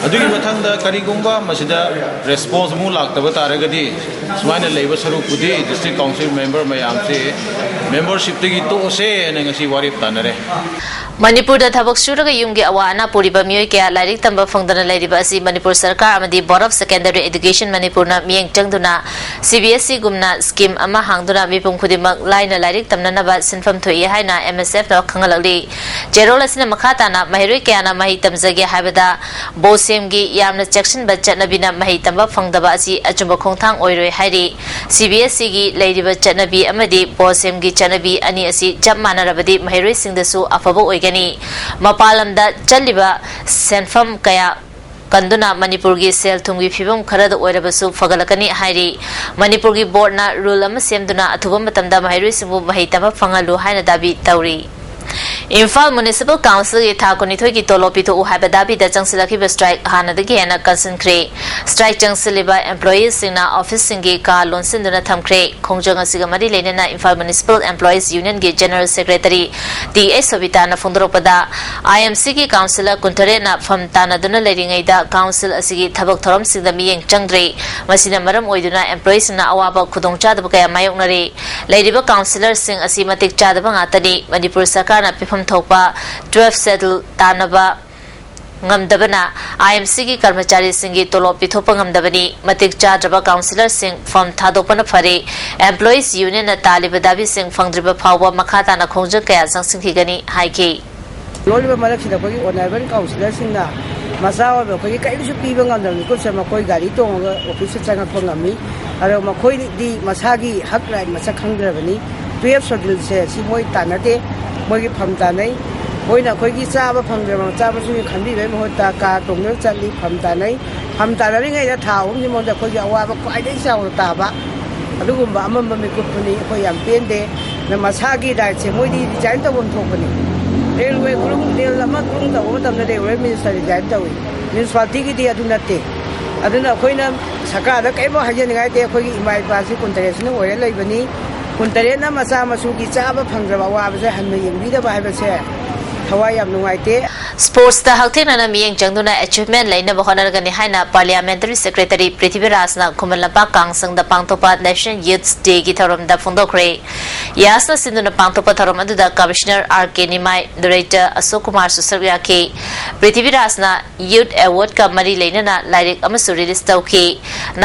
ꯑꯗꯨꯒꯤ ꯃꯊꯪꯗ ꯀꯔꯤꯒꯨꯝꯕ ꯃꯁꯤꯗ ꯔꯦꯁꯄꯣꯟꯁ ꯑꯃꯨꯛ ꯂꯥꯛꯇꯕ ꯇꯥꯔꯒꯗꯤ, ꯁꯨꯃꯥꯏꯅ ꯂꯩꯕ ꯁꯔꯨꯛꯄꯨꯗꯤ ꯗꯤꯁꯇ꯭ꯔꯤꯛ ꯀꯥꯎꯟꯁꯤꯜ ꯃꯦꯝꯕꯔ ꯃꯌꯥꯝꯁꯤ ꯃꯦꯝꯕꯔꯁꯤꯞꯇꯒꯤ ꯇꯣꯛꯑꯁꯦ ꯍꯥꯏꯅ ꯉꯁꯤ ꯋꯥꯔꯦꯞ ꯇꯥꯅꯔꯦ꯫ ꯃꯅꯤꯄꯨꯔꯗ ꯊꯕꯛ ꯁꯨꯔꯒ ꯌꯨꯝꯒꯤ ꯑꯋꯥ ꯑꯅꯥ ꯄꯨꯔꯤꯕ ꯃꯤꯑꯣꯏ ꯀꯌꯥ ꯂꯥꯏꯔꯤꯛ ꯇꯝꯕ ꯐꯪꯗꯅ ꯂꯩꯔꯤꯕ ꯑꯁꯤ ꯃꯅꯤꯄꯨꯔ ꯁꯔꯀꯥꯔ ꯑꯃꯗꯤ Board of Secondary Education ꯃꯅꯤꯄꯨꯔꯅ ꯃꯤꯠꯌꯦꯡ ꯆꯪꯗꯨꯅ CBSEꯒꯨꯝꯅ ꯁ꯭ꯀꯤꯝ ꯑꯃ ꯍꯥꯡꯗꯨꯅ ꯃꯤꯄꯨꯝ ꯈꯨꯗꯤꯡꯃꯛ ꯂꯥꯏꯅ ꯂꯥꯏꯔꯤꯛ ꯇꯝꯅꯅꯕ ꯁꯤꯟꯐꯝ ꯊꯣꯛꯏ ꯍꯥꯏꯅ MSFꯅ ꯈꯪꯍꯜꯂꯛꯂꯤ꯫ ꯆꯦꯔꯣꯜ ꯑꯁꯤꯅ ꯃꯈꯥ ꯇꯥꯅ ꯃꯍꯩꯔꯣꯏ ꯀꯌꯥꯅ ꯃꯍꯩ ꯇꯝꯖꯒꯦ ꯍꯥꯏꯕꯗ BOSEMꯒꯤ ꯌꯥꯝꯅ ꯆꯦꯛꯁꯤꯟꯕ ꯆꯠꯅꯕꯤꯅ ꯃꯍꯩ ꯇꯝꯕ ꯐꯪꯗꯕ ꯑꯁꯤ ꯑꯆꯨꯝꯕ ꯈꯣꯡꯊꯥꯡ ꯑꯣꯏꯔꯣꯏ ꯍꯥꯏꯔꯤ꯫ CBSEꯒꯤ ꯂꯩꯔꯤꯕ ꯆꯠꯅꯕꯤ ꯑꯃꯗꯤ BOSEMꯒꯤ ꯆꯠꯅꯕꯤ ꯑꯅꯤ ꯑꯁꯤ ꯆꯞ ꯃꯥꯟꯅꯔꯕꯗꯤ ꯃꯍꯩꯔꯣꯏꯁꯤꯡꯗꯁꯨ ꯑꯐꯕ ꯑꯣꯏꯒꯅꯤ꯫ ꯃꯄꯥꯟ ꯂꯝꯗ ꯆꯠꯂꯤꯕ ꯁꯦꯟꯐꯝ ꯀꯌꯥ ꯀꯟꯗꯨꯅ ꯃꯅꯤꯄꯨꯔꯒꯤ ꯁꯦꯜ ꯊꯨꯝꯒꯤ ꯐꯤꯕꯝ ꯈꯔꯗ ꯑꯣꯏꯔꯕꯁꯨ ꯐꯒꯠꯂꯛꯀꯅꯤ ꯍꯥꯏꯔꯤ꯫ ꯃꯅꯤꯄꯨꯔꯒꯤ ꯕꯣꯔꯗꯅ ꯔꯨꯜ ꯑꯃ ꯁꯦꯝꯗꯨꯅ ꯑꯊꯨꯕ ꯃꯇꯝꯗ ꯃꯍꯩꯔꯣꯏꯁꯤꯡꯕꯨ ꯃꯍꯩ ꯇꯝꯕ ꯐꯪꯍꯜꯂꯨ ꯍꯥꯏꯅ ꯗꯥꯕꯤ ꯇꯧꯔꯤ꯫ ꯏꯝꯐꯥꯜ ꯃ꯭ꯌꯨꯅꯤꯁꯤꯄꯥꯜ ꯀꯥꯎꯟꯁꯤꯜꯒꯤ ꯊꯥ ꯀꯨꯟꯅꯤꯊꯣꯏꯒꯤ ꯇꯣꯂꯣꯞ ꯄꯤꯊꯣꯛꯎ ꯍꯥꯏꯕ ꯗꯥꯕꯤꯗ ꯆꯪꯁꯤꯜꯂꯛꯈꯤꯕ ꯁ꯭ꯇ꯭ꯔꯥꯏꯛ ꯍꯥꯟꯅꯗꯒꯤ ꯍꯦꯟꯅ ꯀꯟꯁꯤꯟꯈ꯭ꯔꯦ꯫ ꯁ꯭ꯇ꯭ꯔꯥꯏꯛ ꯆꯪꯁꯤꯜꯂꯤꯕ ꯑꯦꯝꯄ꯭ꯂꯣꯌꯤꯁꯤꯡꯅ ꯑꯣꯐꯤꯁꯁꯤꯡꯒꯤ ꯀꯥ ꯂꯣꯟꯁꯤꯟꯗꯨꯅ ꯊꯝꯈ꯭ꯔꯦ꯫ ꯈꯣꯡꯖꯪ ꯑꯁꯤꯒ ꯃꯔꯤ ꯂꯩꯅꯅ ꯏꯝꯐꯥꯜ ꯃ꯭ꯌꯨꯅꯤꯁꯤꯄꯥꯜ ꯑꯦꯝꯄ꯭ꯂꯣꯌꯤꯁ ꯌꯨꯅꯤꯌꯟꯒꯤ ꯖꯦꯅꯔꯦꯜ ꯁꯦꯀ꯭ꯔꯦꯇꯔꯤ ꯇꯤ ꯑꯩꯆ ꯁꯣꯕꯤꯇꯥꯅ ꯐꯣꯡꯗꯣꯔꯛꯄꯗ, IMCꯒꯤ ꯀꯥꯎꯟꯁꯤꯜꯂꯔ ꯀꯨꯟꯇꯔꯦꯠꯅ ꯐꯝ ꯇꯥꯟꯅꯗꯨꯅ ꯂꯩꯔꯤꯉꯩꯗ ꯀꯥꯎꯟꯁꯤꯜ ꯑꯁꯤꯒꯤ ꯊꯕꯛ ꯊꯧꯔꯝꯁꯤꯡꯗ ꯃꯤꯠꯌꯦꯡ ꯆꯪꯗ꯭ꯔꯦ꯫ ꯃꯁꯤꯅ ꯃꯔꯝ ꯑꯣꯏꯗꯨꯅ ꯑꯦꯝꯄ꯭ꯂꯣꯌꯤꯁꯤꯡꯅ ꯑꯋꯥꯕ ꯈꯨꯗꯣꯡꯆꯥꯗꯕ ꯀꯌꯥ ꯃꯥꯌꯣꯛꯅꯔꯦ꯫ ꯂꯩꯔꯤꯕ ꯀꯥꯎꯟꯁꯤꯜꯂꯔꯁꯤꯡ ꯑꯁꯤ ꯃꯇꯤꯛ ꯆꯥꯗꯕ ꯉꯥꯛꯇꯅꯤ꯫ ꯃꯅꯤꯄꯨꯔ ꯁꯔꯀꯥꯔꯅ ꯄꯤꯐꯝ ꯊꯣꯛꯄ twelfth schedule ꯇꯥꯟꯅꯕ ꯉꯝꯗꯕꯅ IMCꯒꯤ ꯀꯔꯃꯆꯥꯔꯤꯁꯤꯡꯒꯤ ꯇꯣꯂꯣꯞ ꯄꯤꯊꯣꯛꯄ ꯉꯝꯗꯕꯅꯤ꯫ ꯃꯇꯤꯛ ꯆꯥꯗ꯭ꯔꯕ ꯀꯥꯎꯟꯁꯤꯜꯂꯔꯁꯤꯡ ꯐꯝ ꯊꯥꯗꯣꯛꯄꯅ ꯐꯔꯦ꯫ ꯑꯦꯝꯄ꯭ꯂꯣꯌꯤꯁ ꯌꯨꯅꯤꯌꯟꯅ ꯇꯥꯜꯂꯤꯕ ꯗꯥꯕꯤꯁꯤꯡ ꯐꯪꯗ꯭ꯔꯤꯕ ꯐꯥꯎꯕ ꯃꯈꯥ ꯇꯥꯅ ꯈꯣꯡꯖꯪ ꯀꯌꯥ ꯆꯪꯁꯤꯟꯈꯤꯒꯅꯤ ꯍꯥꯏꯈꯤ꯫ ꯂꯣꯜꯂꯤꯕ ꯃꯔꯛꯁꯤꯗ ꯑꯩꯈꯣꯏꯒꯤ ꯑꯣꯅꯔꯦꯕꯜ ꯀꯥꯎꯟꯁꯤꯜꯂꯔꯁꯤꯡꯅ ꯃꯆꯥ ꯑꯣꯏꯕ ꯑꯩꯈꯣꯏꯒꯤ ꯀꯔꯤꯝꯁꯨ ꯄꯤꯕ ꯉꯝꯗꯕ ꯃꯤꯀꯨꯞꯁꯦ ꯃꯈꯣꯏ ꯒꯥꯔꯤ ꯇꯣꯡꯉꯒ ꯑꯣꯐꯤꯁꯇ ꯆꯪꯉꯛꯄ ꯉꯝꯃꯤ꯫ ꯑꯗꯣ ꯃꯈꯣꯏꯗꯤ ꯃꯁꯥꯒꯤ ꯍꯛ ꯔꯥꯏꯠ ꯃꯁꯛ ꯈꯪꯗ꯭ꯔꯕꯅꯤ꯫ Twelfth scheduleꯁꯦ ꯁꯤ ꯃꯣꯏ ꯇꯥꯟꯅꯗꯦ꯫ ꯃꯣꯏꯒꯤ ꯐꯝ ꯇꯥꯟꯅꯩ꯫ ꯃꯣꯏꯅ ꯑꯩꯈꯣꯏꯒꯤ ꯆꯥꯕ ꯐꯪꯗ꯭ꯔꯕ ꯃꯆꯥ ꯃꯁꯨꯒꯤ ꯈꯟꯕꯤꯕꯒꯤ ꯃꯍꯨꯠꯇ ꯀꯥꯔ ꯇꯣꯡꯗꯨꯅ ꯆꯠꯂꯤ, ꯐꯝ ꯇꯥꯟꯅꯩ꯫ ꯐꯝ ꯇꯥꯟꯅꯔꯤꯉꯩꯗ ꯊꯥ ꯑꯍꯨꯝꯒꯤ ꯃꯅꯨꯡꯗ ꯑꯩꯈꯣꯏꯒꯤ ꯑꯋꯥꯕ ꯈ꯭ꯋꯥꯏꯗꯒꯤ ꯆꯥꯎꯅ ꯇꯥꯕ ꯑꯗꯨꯒꯨꯝꯕ ꯑꯃꯝꯕ ꯃꯤꯀꯨꯞꯇꯨꯅꯤ꯫ ꯑꯩꯈꯣꯏ ꯌꯥꯝ ꯄꯦꯟꯗꯦ꯫ ꯅ ꯃꯁꯥꯒꯤ ꯔꯥꯏꯠꯁꯦ ꯃꯣꯏꯗꯤ ꯔꯤꯖꯥꯏꯟ ꯇꯧꯐꯝ ꯊꯣꯛꯄꯅꯤ꯫ ꯔꯦꯜꯋꯦ ꯈꯨꯔꯨꯝ ꯔꯦꯜ ꯑꯃ ꯈꯨꯔꯨꯝ ꯇꯧꯕ ꯃꯇꯝꯗ ꯔꯦꯜꯋꯦ ꯃꯤꯅꯤꯁꯇꯔ ꯔꯤꯖꯥꯏꯟ ꯇꯧꯏ꯫ ꯃ꯭ꯌꯨꯅꯤꯁꯤꯄꯥꯂꯤꯇꯤꯒꯤꯗꯤ ꯑꯗꯨ ꯅꯠꯇꯦ꯫ ꯑꯗꯨꯅ ꯑꯩꯈꯣꯏꯅ ꯁꯔꯀꯥꯔꯗ ꯀꯔꯤꯝꯐꯥꯎ ꯍꯥꯏꯖꯅꯤꯡꯉꯥꯏ ꯂꯩꯇꯦ꯫ ꯑꯩꯈꯣꯏꯒꯤ ꯏꯃꯥ ꯏꯄꯥꯁꯤ ꯀꯨꯟꯇꯔꯦꯠꯁꯤꯅ ꯑꯣꯏꯔ ꯂꯩꯕꯅꯤ꯫ ꯀꯨꯟꯇꯔꯦꯠꯅ ꯃꯆꯥ ꯃꯁꯨꯒꯤ ꯆꯥꯕ ꯐꯪꯗ꯭ꯔꯕ ꯑꯋꯥꯕꯁꯦ ꯍꯟꯅ ꯌꯦꯡꯕꯤꯗꯕ ꯍꯥꯏꯕꯁꯦ ꯊꯋꯥꯏ ꯌꯥꯝ ꯅꯨꯡꯉꯥꯏꯇꯦ꯫ ꯁ꯭ꯄꯣꯔꯠꯁꯇ ꯍꯛꯊꯦꯡꯅꯅ ꯃꯤꯠꯌꯦꯡ ꯆꯪꯗꯨꯅ ꯑꯦꯆꯤꯚꯃꯦꯟ ꯂꯩꯅꯕ ꯍꯣꯠꯅꯔꯒꯅꯤ ꯍꯥꯏꯅ ꯄꯥꯔꯂꯤꯌꯥꯃꯦꯟꯇꯔꯤ ꯁꯦꯀ꯭ꯔꯦꯇꯔꯤ ꯄ꯭ꯔꯤꯊꯤꯕꯤꯔꯥꯖꯅ ꯈꯨꯃꯟ ꯂꯝꯄꯥꯛ ꯀꯥꯡꯁꯪꯗ ꯄꯥꯡꯊꯣꯛꯄ ꯅꯦꯁꯅꯦꯜ ꯌꯨꯠꯁ ꯗꯦꯒꯤ ꯊꯧꯔꯝꯗ ꯐꯣꯡꯗꯣꯛꯈ꯭ꯔꯦ꯫ ꯌꯥꯁꯅ ꯁꯤꯟꯗꯨꯅ ꯄꯥꯡꯊꯣꯛꯄ ꯊꯧꯔꯝ ꯑꯗꯨꯗ ꯀꯃꯤꯁꯅꯔ ꯑꯥꯔ ꯀꯦ ꯅꯤꯃꯥꯏ, ꯗꯥꯏꯔꯦꯛꯇꯔ ꯑꯁꯣꯛ ꯀꯨꯃꯥꯔꯁꯨ ꯁꯔꯨꯛ ꯌꯥꯈꯤ꯫ ꯄ꯭ꯔꯤꯊꯤꯕꯤꯔꯥꯖꯅ ꯌꯨꯠ ꯑꯦꯋꯥꯔꯗꯀ ꯃꯔꯤ ꯂꯩꯅꯅ ꯂꯥꯏꯔꯤꯛ ꯑꯃꯁꯨ ꯔꯤꯂꯤꯖ ꯇꯧꯈꯤ꯫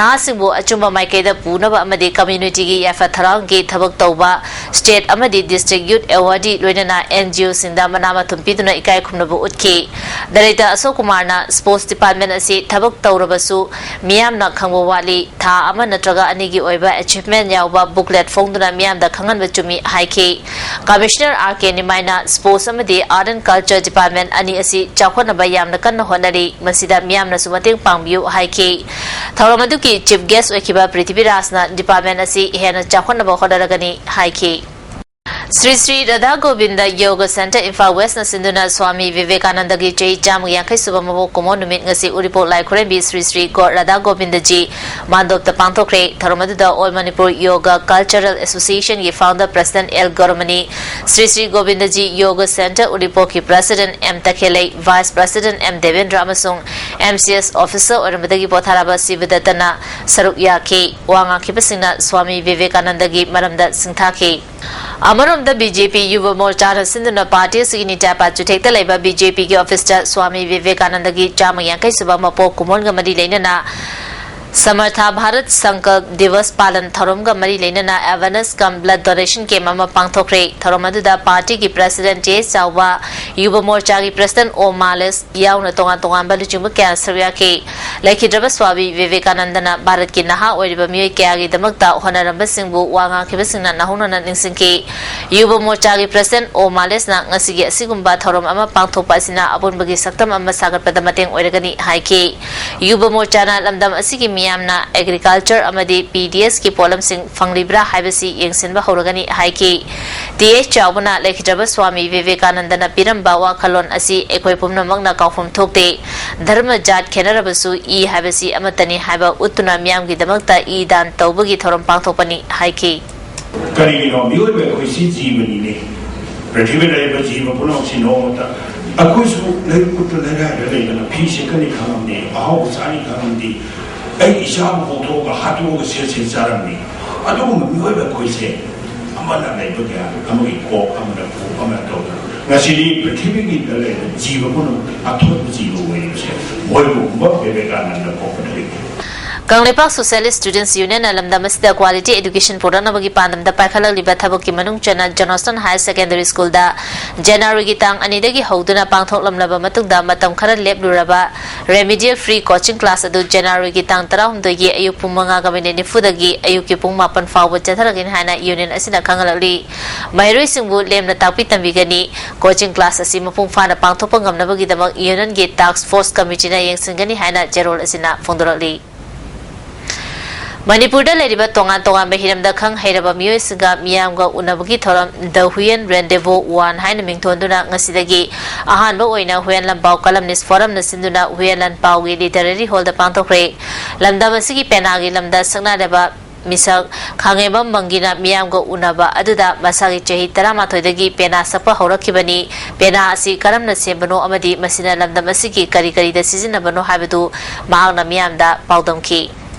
ꯅꯍꯥꯁꯤꯡꯕꯨ ꯑꯆꯨꯝꯕ ꯃꯥꯏꯀꯩꯗ ꯄꯨꯅꯕ ꯑꯃꯗꯤ ꯀꯝꯃ꯭ꯌꯨꯅꯤꯇꯤꯒꯤ ꯌꯥꯏꯐ ꯊꯧꯔꯥꯡꯒꯤ ꯊꯕꯛ ꯇꯧꯕ ꯁ꯭ꯇꯦꯠ ꯑꯃꯗꯤ ꯗꯤꯁꯇ꯭ꯔꯤꯛ ꯌꯨꯠ ꯑꯦꯋꯥꯔꯗꯤ ꯂꯣꯏꯅꯅ ꯑꯦꯟ ꯖꯤ ꯑꯣꯁꯤꯡꯗ ꯃꯅꯥ ꯃꯊꯨꯝ ꯄꯤꯗꯨꯅ ꯏꯀꯥꯏ ꯈꯨꯝꯅꯕ ꯎꯠꯈꯤ꯫ ꯗꯥꯏꯔꯦꯛꯇꯔ ꯑꯁꯣꯛ ꯀꯨꯃꯥꯔꯅ ꯁ꯭ꯄꯣꯔꯠꯁ ꯗꯤꯄꯥꯔꯠꯃꯦꯟ ꯑꯁꯤ ꯊꯕꯛ ꯇꯧꯔꯕꯁꯨ ꯃꯤꯌꯥꯝꯅ ꯈꯪꯕ ꯋꯥꯠꯂꯤ, ꯊꯥ ꯑꯃ ꯅꯠꯇ꯭ꯔꯒ ꯑꯅꯤꯒꯤ ꯑꯣꯏꯕ ꯑꯦꯆꯤꯚꯃꯦꯟ ꯌꯥꯎꯕ ꯕꯨꯛꯂꯦꯠ ꯐꯣꯡꯗꯨꯅ ꯃꯤꯌꯥꯝꯗ ꯈꯪꯍꯟꯕ ꯆꯨꯝꯃꯤ ꯍꯥꯏꯈꯤ꯫ ꯀꯃꯤꯁꯅꯔ ꯑꯥꯔ ꯀꯦ ꯅꯤꯃꯥꯏꯅ ꯁ꯭ꯄꯣꯔꯠꯁ ꯑꯃꯗꯤ ꯑꯥꯔꯠ ꯑꯦꯟ ꯀꯜꯆꯔ ꯗꯤꯄꯥꯔꯠꯃꯦꯟ ꯑꯅꯤ ꯑꯁꯤ ꯆꯥꯎꯈꯠꯅꯕ ꯌꯥꯝꯅ ꯀꯟꯅ ꯍꯣꯠꯅꯔꯤ, ꯃꯁꯤꯗ ꯃꯤꯌꯥꯝꯅꯁꯨ ꯃꯇꯦꯡ ꯄꯥꯡꯕꯤꯌꯨ ꯍꯥꯏꯈꯤ꯫ ꯊꯧꯔꯝ ꯑꯗꯨꯒꯤ ꯆꯤꯐ ꯒꯦꯁ ꯑꯣꯏꯈꯤꯕ ꯄ꯭ꯔꯤꯊꯤꯕꯤꯔꯥꯖꯅ ꯗꯤꯄꯥꯔꯠꯃꯦꯟ ꯑꯁꯤ ꯍꯦꯟꯅ ꯆꯥꯎꯈꯠꯅꯕ ꯍꯣꯠꯅꯔꯒꯅꯤ ꯍꯥꯏꯈꯤ꯫ ꯁ꯭ꯔꯤ ꯁ꯭ꯔꯤ ꯔꯥꯙꯥ ꯒꯣꯕꯤꯟꯗ ꯌꯣꯒ ꯁꯦꯟꯇꯔ ꯏꯝꯐꯥꯜ ꯋꯦꯁꯅ ꯁꯤꯟꯗꯨꯅ ꯁ꯭ꯋꯥꯃꯤ ꯚꯤꯚꯦꯀꯥꯅꯟꯗꯒꯤ ꯆꯍꯤ ꯆꯥꯝꯃꯒꯤ ꯌꯥꯡꯈꯩ ꯁꯨꯕ ꯃꯄꯣꯛ ꯀꯨꯝꯑꯣꯟ ꯅꯨꯃꯤꯠ ꯉꯁꯤ ꯎꯔꯤꯄꯣꯛ ꯂꯥꯏ ꯈꯨꯔꯦꯝꯕꯤ ꯁ꯭ꯔꯤ ꯁ꯭ꯔꯤ ꯒꯣ ꯔꯥꯙꯥ ꯒꯣꯕꯤꯟꯗꯖꯤ ꯃꯥꯟꯗꯣꯞꯇ ꯄꯥꯡꯊꯣꯛꯈ꯭ꯔꯦ꯫ ꯊꯧꯔꯝ ꯑꯗꯨꯗ ꯑꯣꯜ ꯃꯅꯤꯄꯨꯔ ꯌꯣꯒ ꯀꯜꯆꯔꯦꯜ ꯑꯦꯁꯣꯁꯤꯌꯦꯁꯟꯒꯤ ꯐꯥꯎꯟꯗꯔ ꯄ꯭ꯔꯁꯤꯗꯦꯟꯠ ꯑꯦꯜ ꯒꯧꯔꯃꯅꯤ, ꯁ꯭ꯔꯤ ꯁ꯭ꯔꯤ ꯒꯣꯕꯤꯟꯗꯖꯤ ꯌꯣꯒ ꯁꯦꯟꯇꯔ ꯎꯔꯤꯄꯣꯛꯀꯤ president M Takhellei, vice president M Debendra ꯑꯃꯁꯨꯡ ꯑꯦꯝ ꯁꯤ ꯑꯦꯁ ꯑꯣꯐꯤꯁꯔ ꯑꯣꯏꯔꯝꯕꯗꯒꯤ ꯄꯣꯊꯥꯔꯕ ꯁꯤꯕꯗꯠꯇꯅ ꯁꯔꯨꯛ ꯌꯥꯈꯤ꯫ ꯋꯥ ꯉꯥꯡꯈꯤꯕꯁꯤꯡꯅ ꯁ꯭ꯋꯥꯃꯤ ꯚꯤꯚꯦꯀꯥꯅꯟꯗꯒꯤ ꯃꯔꯝꯗ ꯁꯤꯡꯊꯥꯈꯤ꯫ ꯑꯃꯔꯣꯝꯗ ꯕꯤ ꯖꯦ ꯄꯤ ꯌꯨꯕ ꯃꯣꯔꯆꯥꯅ ꯁꯤꯟꯗꯨꯅ ꯄꯥꯔꯇꯤ ꯑꯁꯤꯒꯤ ꯅꯤꯇ꯭ꯌꯥꯄꯥꯠ ꯆꯨꯊꯦꯛꯇ ꯂꯩꯕ ꯕꯤ ꯖꯦ ꯄꯤꯒꯤ ꯑꯣꯐꯤꯁꯇ ꯁ꯭ꯋꯥꯃꯤ ꯚꯤꯚꯦꯀꯥꯅꯟꯗꯒꯤ ꯆꯥꯝꯃ ꯌꯥꯡꯈꯩ ꯁꯨꯕ ꯃꯄꯣꯛ ꯀꯨꯝꯑꯣꯟꯒ ꯃꯔꯤ ꯂꯩꯅꯅ ꯁꯃꯔꯊ ꯚꯥꯔꯠ ꯁꯪꯀꯜꯞ ꯗꯤꯋꯁ ꯄꯥꯂꯟ ꯊꯧꯔꯝꯒ ꯃꯔꯤ ꯂꯩꯅꯅ ꯑꯦꯋꯥꯔꯅꯦꯁ ꯀꯝ ꯕ꯭ꯂꯗ ꯗꯣꯅꯦꯁꯟ ꯀꯦꯝꯞ ꯑꯃ ꯄꯥꯡꯊꯣꯛꯈ꯭ꯔꯦ꯫ ꯊꯧꯔꯝ ꯑꯗꯨꯗ ꯄꯥꯔꯇꯤꯒꯤ ꯄ꯭ꯔꯁꯤꯗꯦꯟꯠ ꯇꯤ ꯑꯦꯁ ꯆꯥꯎꯕ, ꯌꯨꯕ ꯃꯣꯔꯆꯥꯒꯤ ꯄ꯭ꯔꯁꯤꯗꯦꯟꯠ ꯑꯣ ꯃꯥꯂꯦꯁ ꯌꯥꯎꯅ ꯇꯣꯉꯥꯟ ꯇꯣꯉꯥꯟꯕ ꯂꯨꯆꯤꯡꯕ ꯀꯌꯥ ꯁꯔꯨꯛ ꯌꯥꯈꯤ꯫ ꯂꯩꯈꯤꯗ꯭ꯔꯕ ꯁ꯭ꯋꯥꯃꯤ ꯚꯤꯚꯦꯀꯥꯅꯟꯗꯅ ꯚꯥꯔꯠꯀꯤ ꯅꯍꯥ ꯑꯣꯏꯔꯤꯕ ꯃꯤꯑꯣꯏ ꯀꯌꯥꯒꯤꯗꯃꯛꯇ ꯍꯣꯠꯅꯔꯝꯕꯁꯤꯡꯕꯨ ꯋꯥ ꯉꯥꯡꯈꯤꯕꯁꯤꯡꯅ ꯅꯧꯍꯧꯅꯅ ꯅꯤꯡꯁꯤꯡꯈꯤ꯫ ꯌꯨꯕ ꯃꯣꯔꯆꯥꯒꯤ ꯄ꯭ꯔꯁꯤꯗꯦꯟꯠ ꯑꯣ ꯃꯥꯂꯦꯁꯅ ꯉꯁꯤꯒꯤ ꯑꯁꯤꯒꯨꯝꯕ ꯊꯧꯔꯝ ꯑꯃ ꯄꯥꯡꯊꯣꯛꯄ ꯑꯁꯤꯅ ꯑꯄꯨꯟꯕꯒꯤ ꯁꯛꯇꯝ ꯑꯃ ꯁꯥꯒꯠꯄꯗ ꯃꯇꯦꯡ ꯑꯣꯏꯔꯒꯅꯤ ꯍꯥꯏꯈꯤ꯫ ꯌꯨꯕ ꯃꯣꯔꯆꯥꯅ ꯂꯝꯗꯝ ꯑꯁꯤꯒꯤ ꯃꯤꯌꯥꯝꯅ ꯑꯦꯒ꯭ꯔꯤꯀꯜꯆꯔ ꯑꯃꯗꯤ ꯄꯤ ꯗꯤ ꯑꯦꯁꯀꯤ ꯄꯣꯠꯂꯝꯁꯤꯡ ꯐꯪꯂꯤꯕ꯭ꯔꯥ ꯍꯥꯏꯕꯁꯤ ꯌꯦꯡꯁꯤꯟꯕ ꯍꯧꯔꯒꯅꯤ ꯍꯥꯏꯈꯤ꯫ ꯇꯤ ꯑꯦꯁ ꯆꯥꯎꯕꯅ ꯂꯩꯈꯤꯗ꯭ꯔꯕ ꯁ꯭ꯋꯥꯃꯤ ꯚꯤꯚꯦꯀꯥꯅꯟꯗꯅ ꯄꯤꯔꯝꯕ ꯋꯥꯈꯜꯂꯣꯟ ꯑꯁꯤ ꯑꯩꯈꯣꯏ ꯄꯨꯝꯅꯃꯛꯅ ꯀꯥꯎꯐꯝ ꯊꯣꯛꯇꯦ꯫ ꯙꯔꯃ ꯖꯥꯠ ꯈꯦꯠꯅꯔꯕꯁꯨ ꯏ ꯍꯥꯏꯕꯁꯤ ꯑꯃꯠꯇꯅꯤ ꯍꯥꯏꯕ ꯎꯠꯇꯨꯅ ꯃꯤꯌꯥꯝꯒꯤꯗꯃꯛꯇ ꯏ ꯗꯥꯟ ꯇꯧꯕꯒꯤ ꯊꯧꯔꯝ ꯄꯥꯡꯊꯣꯛꯄꯅꯤ ꯍꯥꯏꯈꯤ꯫ ꯀꯔꯤꯒꯤꯅꯣ? ꯃꯤꯑꯣꯏꯕ ꯑꯩꯈꯣꯏꯁꯤ ꯖꯤꯕꯅꯤꯅꯦ꯫ ꯄ꯭ꯔꯤꯊꯤꯕꯤꯗ ꯂꯩꯔꯤꯕ ꯖꯤꯕ ꯄꯨꯝꯅꯃꯛꯁꯤ ꯅꯣꯡꯃꯇ ꯑꯩꯈꯣꯏꯁꯨ ꯂꯩ ꯈꯨꯠꯇ ꯂꯩꯔꯥꯏꯗ ꯂꯩꯗꯅ ꯐꯤ ꯁꯦꯠꯀꯅꯤ ꯈꯪꯉꯝꯗꯦ, ꯑꯍꯥꯎꯕ ꯆꯥꯅꯤ ꯈꯪꯉꯝꯗꯦ꯫ ꯑꯩ ꯏꯆꯥꯕꯨ ꯄꯣꯛꯊꯣꯛꯑꯒ ꯍꯥꯠꯇꯣꯛꯑꯒ ꯁꯦꯠ ꯁꯦꯠ ꯆꯥꯔꯝꯃꯤ꯫ ꯑꯗꯨꯒꯨꯝꯕ ꯃꯤꯑꯣꯏꯕ ꯑꯩꯈꯣꯏꯁꯦ ꯑꯃꯅ ꯂꯩꯕ ꯀꯌꯥ ꯑꯃꯒꯤ ꯀꯣꯛ ꯑꯃꯅ ꯀꯣꯛ ꯑꯃꯅ ꯇꯧꯗꯅ ꯉꯁꯤꯗꯤ ꯄ꯭ꯔꯤꯊꯤꯕꯤꯒꯤꯗ ꯂꯩꯔꯤꯕ ꯖꯤꯕ ꯄꯨꯝꯅꯃꯛ ꯑꯊꯣꯠꯄ ꯖꯤꯕ ꯑꯣꯏꯔꯤꯕꯁꯦ ꯃꯣꯏꯒꯨꯝꯕ ꯕꯤꯕꯦꯀꯥꯅꯟꯗ ꯄꯣꯛꯄꯗꯒꯤ꯫ ꯀꯪꯂꯩꯄꯥꯛ Socialist Students Union ꯅ ꯂꯝꯗꯝ ꯑꯁꯤꯗ quality education ꯄꯨꯔꯛꯅꯕꯒꯤ ꯄꯥꯟꯗꯝꯗ ꯄꯥꯏꯈꯠꯂꯛꯂꯤꯕ ꯊꯕꯛꯀꯤ ꯃꯅꯨꯡ ꯆꯟꯅ Johnston Higher Secondary School ꯗ January ꯒꯤ ꯇꯥꯡ ꯑꯅꯤꯗꯒꯤ ꯍꯧꯗꯨꯅ ꯄꯥꯡꯊꯣꯛꯂꯝꯂꯕ ꯃꯇꯨꯡꯗ ꯃꯇꯝ ꯈꯔ ꯂꯦꯞꯂꯨꯔꯕ remedial free coaching class ꯑꯗꯨ January ꯒꯤ ꯇꯥꯡ ꯇꯔꯥꯍꯨꯝꯗꯣꯏꯒꯤ ꯑꯌꯨꯛ ꯄꯨꯡ ꯃꯉꯥꯒ ꯃꯤꯅꯤꯠ ꯅꯤꯐꯨꯗꯒꯤ ꯑꯌꯨꯛꯀꯤ ꯄꯨꯡ ꯃꯥꯄꯟ ꯐꯥꯎꯕ ꯆꯠꯊꯔꯒꯅꯤ ꯍꯥꯏꯅ union ꯑꯁꯤꯅ ꯈꯪꯍꯜꯂꯛꯂꯤ꯫ ꯃꯍꯩꯔꯣꯏꯁꯤꯡꯕꯨ ꯂꯦꯝꯅ ꯇꯥꯛꯄꯤ ꯇꯝꯕꯤꯒꯅꯤ꯫ Coaching class ꯑꯁꯤ ꯃꯄꯨꯡ ꯐꯥꯅ ꯄꯥꯡꯊꯣꯛꯄ ꯉꯝꯅꯕꯒꯤꯗꯃꯛ union ꯒꯤ task force committee ꯅ ꯌꯦꯡꯁꯤꯟꯒꯅꯤ ꯍꯥꯏꯅ ꯆꯦꯔꯣꯜ ꯑꯁꯤꯅ ꯐꯣꯡꯗꯣꯔꯛꯂꯤ꯫ ꯃꯅꯤꯄꯨꯔꯗ ꯂꯩꯔꯤꯕ ꯇꯣꯉꯥꯟ ꯇꯣꯉꯥꯟꯕ ꯍꯤꯔꯝꯗ ꯈꯪ ꯍꯩꯔꯕ ꯃꯤꯑꯣꯏꯁꯤꯡꯒ ꯃꯤꯌꯥꯝꯒ ꯎꯅꯕꯒꯤ ꯊꯧꯔꯝ The Huen Rendezvous One ꯍꯥꯏꯅ ꯃꯤꯡꯊꯣꯟꯗꯨꯅ ꯉꯁꯤꯗꯒꯤ ꯑꯍꯥꯟꯕ ꯑꯣꯏꯅ ꯍꯨꯌꯦꯟ ꯂꯝꯄꯥꯎ columnist forum ꯅ ꯁꯤꯟꯗꯨꯅ ꯍꯨꯌꯦꯟ ꯂꯟꯄꯥꯎꯒꯤ literary hall ꯗ ꯄꯥꯡꯊꯣꯛꯈ꯭ꯔꯦ꯫ ꯂꯝꯗꯝ ꯑꯁꯤꯒꯤ ꯄꯦꯅꯥꯒꯤ ꯂꯝꯗ ꯁꯛꯅꯔꯕ ꯃꯤꯁꯛ ꯈꯥꯉꯦꯝꯕꯝ ꯃꯪꯒꯤꯅ ꯃꯤꯌꯥꯝꯒ ꯎꯅꯕ ꯑꯗꯨꯗ ꯃꯁꯥꯒꯤ ꯆꯍꯤ ꯇꯔꯥꯃꯥꯊꯣꯏꯗꯒꯤ ꯄꯦꯅꯥ ꯁꯛꯄ ꯍꯧꯔꯛꯈꯤꯕꯅꯤ, ꯄꯦꯅꯥ ꯑꯁꯤ ꯀꯔꯝꯅ ꯁꯦꯝꯕꯅꯣ ꯑꯃꯗꯤ ꯃꯁꯤꯅ ꯂꯝꯗꯝ ꯑꯁꯤꯒꯤ ꯀꯔꯤ ꯀꯔꯤꯗ ꯁꯤꯖꯤꯟꯅꯕꯅꯣ ꯍꯥꯏꯕꯗꯨ ꯃꯍꯥꯛꯅ ꯃꯤꯌꯥꯝꯗ ꯄꯥꯎꯗꯝꯈꯤ꯫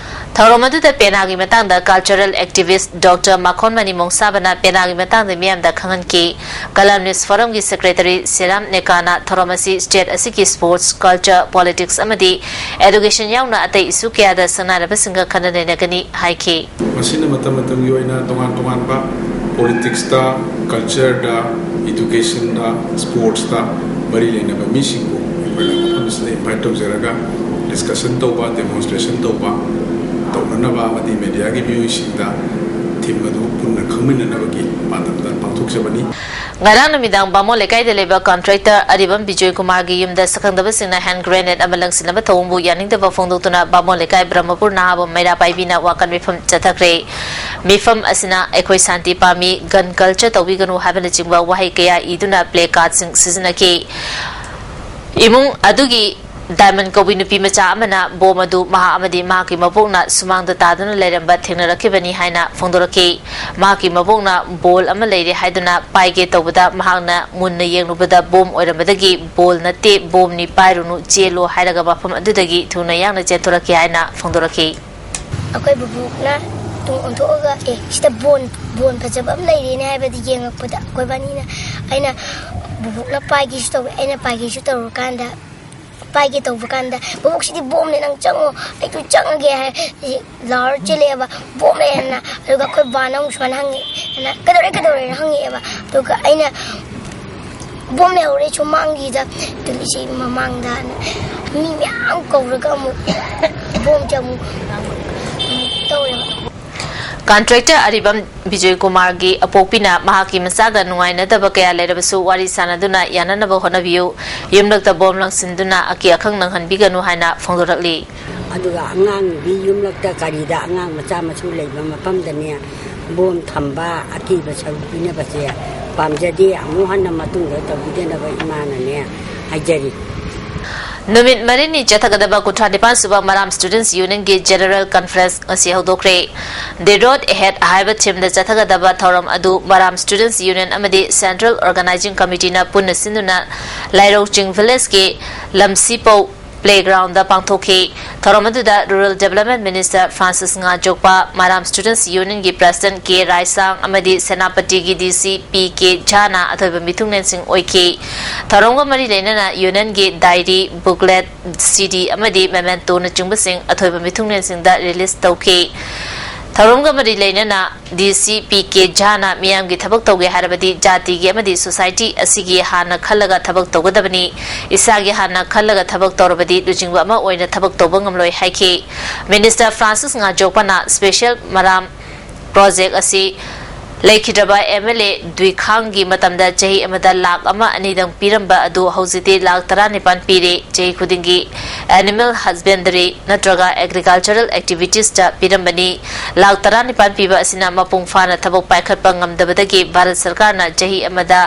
ꯊꯧꯔꯝ ꯑꯗꯨꯗ ꯄꯦꯅꯥꯒꯤ ꯃꯇꯥꯡꯗ cultural activist Doctor ꯃꯈꯣꯟꯃꯅꯤ ꯃꯣꯡꯁꯥꯕꯅ ꯄꯦꯅꯥꯒꯤ ꯃꯇꯥꯡꯗ ꯃꯤꯌꯥꯝꯗ ꯈꯪꯍꯟꯈꯤ꯫ Columnist forum ꯒꯤ secretary ꯁꯦꯔꯥꯝ ꯅꯦꯀꯥꯅ ꯊꯧꯔꯝ ꯑꯁꯤ state ꯑꯁꯤꯒꯤ sports, culture, politics ꯑꯃꯗꯤ education ꯌꯥꯎꯅ ꯑꯇꯩ issue ꯀꯌꯥꯗ ꯁꯛꯅꯥꯏꯔꯕꯁꯤꯡꯒ ꯈꯟꯅ ꯅꯩꯅꯒꯅꯤ ꯍꯥꯏꯈꯤ꯫ ꯃꯁꯤꯅ ꯃꯇꯝ ꯃꯇꯝꯒꯤ ꯑꯣꯏꯅ ꯇꯣꯉꯥꯟ ꯇꯣꯉꯥꯟꯕ politics ꯇ, culture ꯗ, education ꯗ, sports ꯇ ꯃꯔꯤ ꯂꯩꯅꯕ ꯃꯤꯁꯤꯡꯕꯨ ꯑꯩꯈꯣꯏꯅ ꯃꯐꯝ ꯑꯁꯤꯗ invite ꯇꯧꯖꯔꯒ discussion ꯇꯧꯕ, demonstration ꯇꯧꯕ, ꯇꯧꯅꯅꯕ ꯑꯃꯗꯤ media ꯒꯤ ꯃꯤꯑꯣꯏꯁꯤꯡꯗ theme ꯑꯗꯨ ꯄꯨꯟꯅ ꯈꯪꯃꯤꯟꯅꯅꯕꯒꯤ ꯄꯥꯟꯗꯝꯗ ꯄꯥꯡꯊꯣꯛꯆꯕꯅꯤ꯫ ꯉꯔꯥꯡ ꯅꯨꯃꯤꯗꯥꯡ ꯕꯥꯃꯣꯟ ꯂꯩꯀꯥꯏꯗ ꯂꯩꯕ contractor ꯑꯔꯤꯕꯝ ꯕꯤꯖꯣꯏ ꯀꯨꯃꯥꯔꯒꯤ ꯌꯨꯝꯗ ꯁꯛꯈꯪꯗꯕꯁꯤꯡꯅ hand grenade ꯑꯃ ꯂꯪꯁꯤꯟꯅꯕ ꯊꯧꯑꯣꯡꯕꯨ ꯌꯥꯅꯤꯡꯗꯕ ꯐꯣꯡꯗꯣꯛꯇꯨꯅ ꯕꯥꯃꯣꯟ ꯂꯩꯀꯥꯏ ꯕ꯭ꯔꯍꯃꯄꯨꯔ ꯅꯍꯥꯕꯝ ꯃꯩꯔꯥ ꯄꯥꯏꯕꯤꯅ ꯋꯥꯀꯠ ꯃꯤꯐꯝ ꯆꯠꯊꯈ꯭ꯔꯦ꯫ ꯃꯤꯐꯝ ꯑꯁꯤꯅ "ꯑꯩꯈꯣꯏ ꯁꯥꯟꯇꯤ ꯄꯥꯝꯃꯤ, gun culture ꯇꯧꯕꯤꯒꯅꯨ" ꯍꯥꯏꯕꯅꯆꯤꯡꯕ ꯋꯥꯍꯩ ꯀꯌꯥ ꯏꯗꯨꯅ placard ꯁꯤꯡ ꯁꯤꯖꯤꯟꯅꯈꯤ꯫ ꯏꯃꯨꯡ ꯑꯗꯨꯒꯤ ꯗꯥꯏꯃꯟ ꯀꯧꯕꯤ ꯅꯨꯄꯤ ꯃꯆꯥ ꯑꯃꯅ ꯕꯣꯝ ꯑꯗꯨ ꯃꯍꯥꯛ ꯑꯃꯗꯤ ꯃꯍꯥꯛꯀꯤ ꯃꯕꯣꯛꯅ ꯁꯨꯃꯥꯡꯗ ꯇꯥꯗꯨꯅ ꯂꯩꯔꯝꯕ ꯊꯦꯡꯅꯔꯛꯈꯤꯕꯅꯤ ꯍꯥꯏꯅ ꯐꯣꯡꯗꯣꯔꯛꯈꯤ꯫ ꯃꯍꯥꯛꯀꯤ ꯃꯕꯣꯛꯅ ꯕꯣꯜ ꯑꯃ ꯂꯩꯔꯦ ꯍꯥꯏꯗꯨꯅ ꯄꯥꯏꯒꯦ ꯇꯧꯕꯗ ꯃꯍꯥꯛꯅ ꯃꯨꯟꯅ ꯌꯦꯡꯂꯨꯕꯗ ꯕꯣꯝ ꯑꯣꯏꯔꯝꯕꯗꯒꯤ "ꯕꯣꯜ ꯅꯠꯇꯦ, ꯕꯣꯝꯅꯤ, ꯄꯥꯏꯔꯨꯅꯨ, ꯆꯦꯜꯂꯣ" ꯍꯥꯏꯔꯒ ꯃꯐꯝ ꯑꯗꯨꯗꯒꯤ ꯊꯨꯅ ꯌꯥꯡꯅ ꯆꯦꯟꯊꯣꯔꯛꯈꯤ ꯍꯥꯏꯅ ꯐꯣꯡꯗꯣꯔꯛꯈꯤ꯫ ꯑꯩꯈꯣꯏ ꯕꯨꯕꯣꯛꯅ ꯇꯨꯡ ꯑꯣꯟꯊꯣꯛꯑꯒ, "ꯑꯦ, ꯁꯤꯗ ꯕꯣꯟ, ꯕꯣꯟ ꯐꯖꯕ ꯑꯃ ꯂꯩꯔꯦꯅꯦ" ꯍꯥꯏꯕꯗꯤ ꯌꯦꯡꯉꯛꯄꯗ, ꯑꯩꯈꯣꯏꯕꯥꯅꯤꯅ, ꯑꯩꯅ ꯕꯨꯕꯣꯛꯅ ꯄꯥꯏꯒꯦꯁꯨ ꯇꯧꯋꯦ, ꯑꯩꯅ ꯄꯥꯏꯒꯦꯁꯨ ꯇꯧꯔꯀꯥꯟꯗ, ꯄꯥꯏꯒꯦ ꯇꯧꯕ ꯀꯥꯟꯗ, "ꯕꯨꯕꯣꯛ, ꯁꯤꯗꯤ ꯕꯣꯝꯅꯦ, ꯅꯪ ꯆꯪꯉꯣ, ꯑꯩꯁꯨ ꯆꯪꯉꯒꯦ" ꯍꯥꯏ, ꯂꯥꯎꯔ ꯆꯦꯜꯂꯛꯑꯦꯕ, "ꯕꯣꯝ ꯂꯩ" ꯍꯥꯏꯅ꯫ ꯑꯗꯨꯒ ꯑꯩꯈꯣꯏ ꯕꯥꯅ ꯑꯃꯨꯛ ꯁꯨꯃꯥꯏꯅ ꯍꯪꯉꯛꯑꯦ, "ꯀꯩꯗꯧꯔꯦ, ꯀꯩꯗꯧꯔꯦꯅ?" ꯍꯪꯉꯛꯑꯦꯕ꯫ ꯑꯗꯨꯒ ꯑꯩꯅ, "ꯕꯣꯝ ꯂꯩꯍꯧꯔꯦ ꯁꯨꯃꯥꯡꯒꯤꯗ, ꯇꯨꯂꯤꯁꯤ ꯃꯃꯥꯡꯗ" ꯍꯥꯏꯅ꯫ ꯃꯤ ꯃꯌꯥꯝ ꯀꯧꯔꯒ ꯑꯃꯨꯛ ꯕꯣꯝꯁꯦ ꯑꯃꯨꯛ, ꯑꯃꯨꯛ ꯇꯧꯔꯦꯕ꯫ ꯀꯟꯇ꯭ꯔꯦꯛꯇꯔ ꯑꯔꯤꯕꯝ ꯕꯤꯖꯣꯏ ꯀꯨꯃꯥꯔꯒꯤ ꯑꯄꯣꯛꯄꯤꯅ ꯃꯍꯥꯛꯀꯤ ꯃꯆꯥꯒ ꯅꯨꯡꯉꯥꯏꯅꯗꯕ ꯀꯌꯥ ꯂꯩꯔꯕꯁꯨ ꯋꯥꯔꯤ ꯁꯥꯟꯅꯗꯨꯅ ꯌꯥꯅꯅꯕ ꯍꯣꯠꯅꯕꯤꯌꯨ꯫ ꯌꯨꯝꯂꯛꯇ ꯕꯣꯝ ꯂꯪꯁꯤꯟꯗꯨꯅ ꯑꯀꯤ ꯑꯈꯪ ꯅꯪꯍꯟꯕꯤꯒꯅꯨ ꯍꯥꯏꯅ ꯐꯣꯡꯗꯣꯔꯛꯂꯤ꯫ ꯑꯗꯨꯒ ꯑꯉꯥꯡ ꯅꯨꯕꯤ ꯌꯨꯝꯂꯛꯇ ꯀꯔꯤꯗ ꯑꯉꯥꯡ ꯃꯆꯥ ꯃꯁꯨ ꯂꯩꯕ ꯃꯐꯝꯗꯅꯦ, ꯕꯣꯝ ꯊꯝꯕ, ꯑꯀꯤꯕ ꯁꯔꯨꯛ ꯄꯤꯅꯕꯁꯦ ꯄꯥꯝꯖꯗꯦ꯫ ꯑꯃꯨꯛ ꯍꯟꯅ ꯃꯇꯨꯡꯗ ꯇꯧꯕꯤꯗꯅꯕ ꯏꯃꯥꯅꯅꯦ ꯍꯥꯏꯖꯔꯤ꯫ ꯅꯨꯃꯤꯠ ꯃꯔꯤꯅꯤ ꯆꯠꯊꯒꯗꯕ ꯀꯨꯟꯊ꯭ꯔꯥ ꯅꯤꯄꯥꯟ ꯁꯨꯕ ꯃꯔꯥꯝ Students Union ꯒꯤ General Conference ꯉꯁꯤ ꯍꯧꯗꯣꯛꯈ꯭ꯔꯦ꯫ The Road Ahead ꯍꯥꯏꯕ theme ꯗ ꯆꯠꯊꯒꯗꯕ ꯊꯧꯔꯝ ꯑꯗꯨ ꯃꯔꯥꯝ Students Union ꯑꯃꯗꯤ Central Organizing Committee ꯅ ꯄꯨꯟꯅ ꯁꯤꯟꯗꯨꯅ ꯂꯥꯏꯔꯧ ꯆꯤꯡ village ꯀꯤ ꯂꯝꯁꯤꯄꯧ playground ꯗ ꯄꯥꯡꯊꯣꯛꯈꯤ꯫ ꯊꯧꯔꯝ ꯑꯗꯨꯗ Rural Development Minister Francis ꯉꯥꯖꯣꯛꯄ, ꯃꯔꯥꯝ Students Union ꯒꯤ President ꯀꯦ ꯔꯥꯏꯁꯥꯡ ꯑꯃꯗꯤ ꯁꯦꯅꯥꯄꯇꯤꯒꯤ D C ꯄꯤ ꯀꯦ ꯖꯥꯅ ꯑꯊꯣꯏꯕ ꯃꯤꯊꯨꯡꯂꯦꯟꯁꯤꯡ ꯑꯣꯏꯈꯤ꯫ ꯊꯧꯔꯝꯒ ꯃꯔꯤ ꯂꯩꯅꯅ Union ꯒꯤ diary, booklet, C D ꯑꯃꯗꯤ memento ꯅꯆꯤꯡꯕꯁꯤꯡ ꯑꯊꯣꯏꯕ ꯃꯤꯊꯨꯡꯂꯦꯟꯁꯤꯡꯗ release ꯇꯧꯈꯤ꯫ ꯊꯧꯔꯝꯒ ꯃꯔꯤ ꯂꯩꯅꯅ D C ꯄꯤ ꯀꯦ ꯖꯥꯅ ꯃꯤꯌꯥꯝꯒꯤ ꯊꯕꯛ ꯇꯧꯒꯦ ꯍꯥꯏꯔꯕꯗꯤ ꯖꯥꯇꯤꯒꯤ ꯑꯃꯗꯤ society ꯑꯁꯤꯒꯤ ꯍꯥꯟꯅ ꯈꯜꯂꯒ ꯊꯕꯛ ꯇꯧꯒꯗꯕꯅꯤ꯫ ꯏꯁꯥꯒꯤ ꯍꯥꯟꯅ ꯈꯜꯂꯒ ꯊꯕꯛ ꯇꯧꯔꯕꯗꯤ ꯂꯨꯆꯤꯡꯕ ꯑꯃ ꯑꯣꯏꯅ ꯊꯕꯛ ꯇꯧꯕ ꯉꯝꯂꯣꯏ ꯍꯥꯏꯈꯤ꯫ Minister Francis ꯉꯥꯖꯣꯛꯄꯅ special ꯃꯔꯥꯝ project ꯑꯁꯤ ꯂꯩꯈꯤꯗ꯭ꯔꯕ ꯑꯦꯝ ꯑꯦꯜ ꯑꯦ ꯗꯨꯏꯈꯥꯡꯒꯤ ꯃꯇꯝꯗ ꯆꯍꯤ ꯑꯃꯗ ꯂꯥꯈ ꯑꯃ ꯑꯅꯤꯗꯪ ꯄꯤꯔꯝꯕ ꯑꯗꯨ ꯍꯧꯖꯤꯛꯇꯤ ꯂꯥꯈ ꯇꯔꯥꯅꯤꯄꯥꯟ ꯄꯤꯔꯦ꯫ ꯆꯍꯤ ꯈꯨꯗꯤꯡꯒꯤ animal husbandry ꯅꯠꯇ꯭ꯔꯒ agricultural activitiesꯇ ꯄꯤꯔꯝꯕꯅꯤ꯫ ꯂꯥꯈ ꯇꯔꯥꯅꯤꯄꯥꯟ ꯄꯤꯕ ꯑꯁꯤꯅ ꯃꯄꯨꯡ ꯐꯥꯅ ꯊꯕꯛ ꯄꯥꯏꯈꯠꯄ ꯉꯝꯗꯕꯗꯒꯤ ꯚꯥꯔꯠ ꯁꯔꯀꯥꯔꯅ ꯆꯍꯤ ꯑꯃꯗ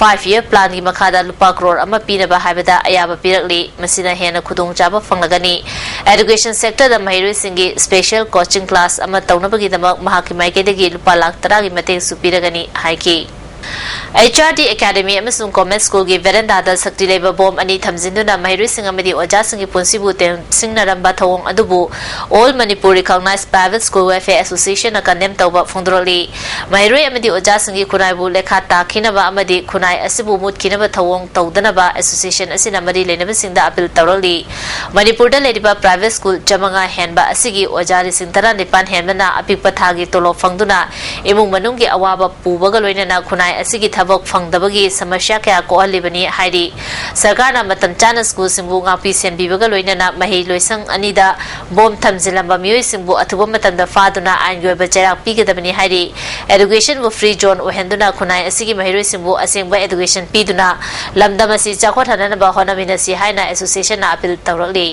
five year planꯒꯤ ꯃꯈꯥꯗ ꯂꯨꯄꯥ ꯀ꯭ꯔꯣꯔ ꯑꯃ ꯄꯤꯅꯕ ꯍꯥꯏꯕꯗ ꯑꯌꯥꯕ ꯄꯤꯔꯛꯂꯤ꯫ ꯃꯁꯤꯅ ꯍꯦꯟꯅ ꯈꯨꯗꯣꯡꯆꯥꯕ ꯐꯪꯂꯒꯅꯤ꯫ Education sectorꯗ ꯃꯍꯩꯔꯣꯏꯁꯤꯡꯒꯤ special coaching class ꯑꯃ ꯇꯧꯅꯕꯒꯤꯗꯃꯛ ꯃꯍꯥꯛꯀꯤ ꯃꯥꯏꯀꯩꯗꯒꯤ ꯂꯨꯄꯥ ꯂꯥꯈ ꯇꯔꯥꯒꯤ ꯃꯇꯦꯡꯁꯨ ꯄꯤꯔꯒꯅꯤ ꯍꯥꯏꯈꯤ꯫ H R D Academy ꯑꯃꯁꯨꯡ Comet Schoolꯒꯤ verandaꯗ ꯁꯛꯇꯤ ꯂꯩꯕ ꯕꯣꯝ ꯑꯅꯤ ꯊꯝꯖꯤꯟꯗꯨꯅ ꯃꯍꯩꯔꯣꯏꯁꯤꯡ ꯑꯃꯗꯤ ꯑꯣꯖꯥꯁꯤꯡꯒꯤ ꯄꯨꯟꯁꯤꯕꯨ ꯇꯦꯡꯁꯤꯡꯅꯔꯝꯕ ꯊꯧꯑꯣꯡ ꯑꯗꯨꯕꯨ All Manipur Recognized Private School Welfare Associationꯅ condemn ꯇꯧꯕ ꯐꯣꯡꯗꯣꯔꯛꯂꯤ꯫ ꯃꯍꯩꯔꯣꯏ ꯑꯃꯗꯤ ꯑꯣꯖꯥꯁꯤꯡꯒꯤ ꯈꯨꯟꯅꯥꯏꯕꯨ ꯂꯩꯈꯥ ꯇꯥꯈꯤꯅꯕ ꯑꯃꯗꯤ ꯈꯨꯟꯅꯥꯏ ꯑꯁꯤꯕꯨ ꯃꯨꯠꯈꯤꯅꯕ ꯊꯧꯑꯣꯡ ꯇꯧꯗꯅꯕ association ꯑꯁꯤꯅ ꯃꯔꯤ ꯂꯩꯅꯕꯁꯤꯡꯗ appeal ꯇꯧꯔꯛꯂꯤ꯫ ꯃꯅꯤꯄꯨꯔꯗ ꯂꯩꯔꯤꯕ private school ꯆꯥꯃꯉꯥ ꯍꯦꯟꯕ ꯑꯁꯤꯒꯤ ꯑꯣꯖꯥ ꯂꯤꯁꯤꯡ ꯇꯔꯥꯅꯤꯄꯥꯟ ꯍꯦꯟꯕꯅ ꯑꯄꯤꯛꯄ ꯊꯥꯒꯤ ꯇꯣꯂꯣꯞ ꯐꯪꯗꯨꯅ ꯏꯃꯨꯡ ꯃꯅꯨꯡꯒꯤ ꯑꯋꯥꯕ ꯄꯨꯕꯒ ꯂꯣꯏꯅꯅ ꯈꯨꯟꯅꯥꯏ ꯑꯁꯤꯒꯤ ꯊꯕꯛ ꯐꯪꯗꯕꯒꯤ ꯁꯃꯁ꯭ꯌꯥ ꯀꯌꯥ ꯀꯣꯛꯍꯜꯂꯤꯕꯅꯤ ꯍꯥꯏꯔꯤ꯫ ꯁꯔꯀꯥꯔꯅ ꯃꯇꯝ ꯆꯥꯅ schoolꯁꯤꯡꯕꯨ ꯉꯥꯛꯄꯤ ꯁꯦꯟꯕꯤꯕꯒ ꯂꯣꯏꯅꯅ ꯃꯍꯩ ꯂꯣꯏꯁꯪ ꯑꯅꯤꯗ ꯕꯣꯝ ꯊꯝꯖꯤꯜꯂꯝꯕ ꯃꯤꯑꯣꯏꯁꯤꯡꯕꯨ ꯑꯊꯨꯕ ꯃꯇꯝꯗ ꯐꯥꯗꯨꯅ ꯑꯥꯏꯟꯒꯤ ꯑꯣꯏꯕ ꯆꯩꯔꯥꯛ ꯄꯤꯒꯗꯕꯅꯤ ꯍꯥꯏꯔꯤ꯫ Educationꯕꯨ free zone ꯑꯣꯏꯍꯟꯗꯨꯅ ꯈꯨꯟꯅꯥꯏ ꯑꯁꯤꯒꯤ ꯃꯍꯩꯔꯣꯏꯁꯤꯡꯕꯨ ꯑꯁꯦꯡꯕ education ꯄꯤꯗꯨꯅ ꯂꯝꯗꯝ ꯑꯁꯤ ꯆꯥꯎꯈꯠꯍꯟꯅꯕ ꯍꯣꯠꯅꯃꯤꯟꯅꯁꯤ ꯍꯥꯏꯅ associationꯅ appeal ꯇꯧꯔꯛꯂꯤ꯫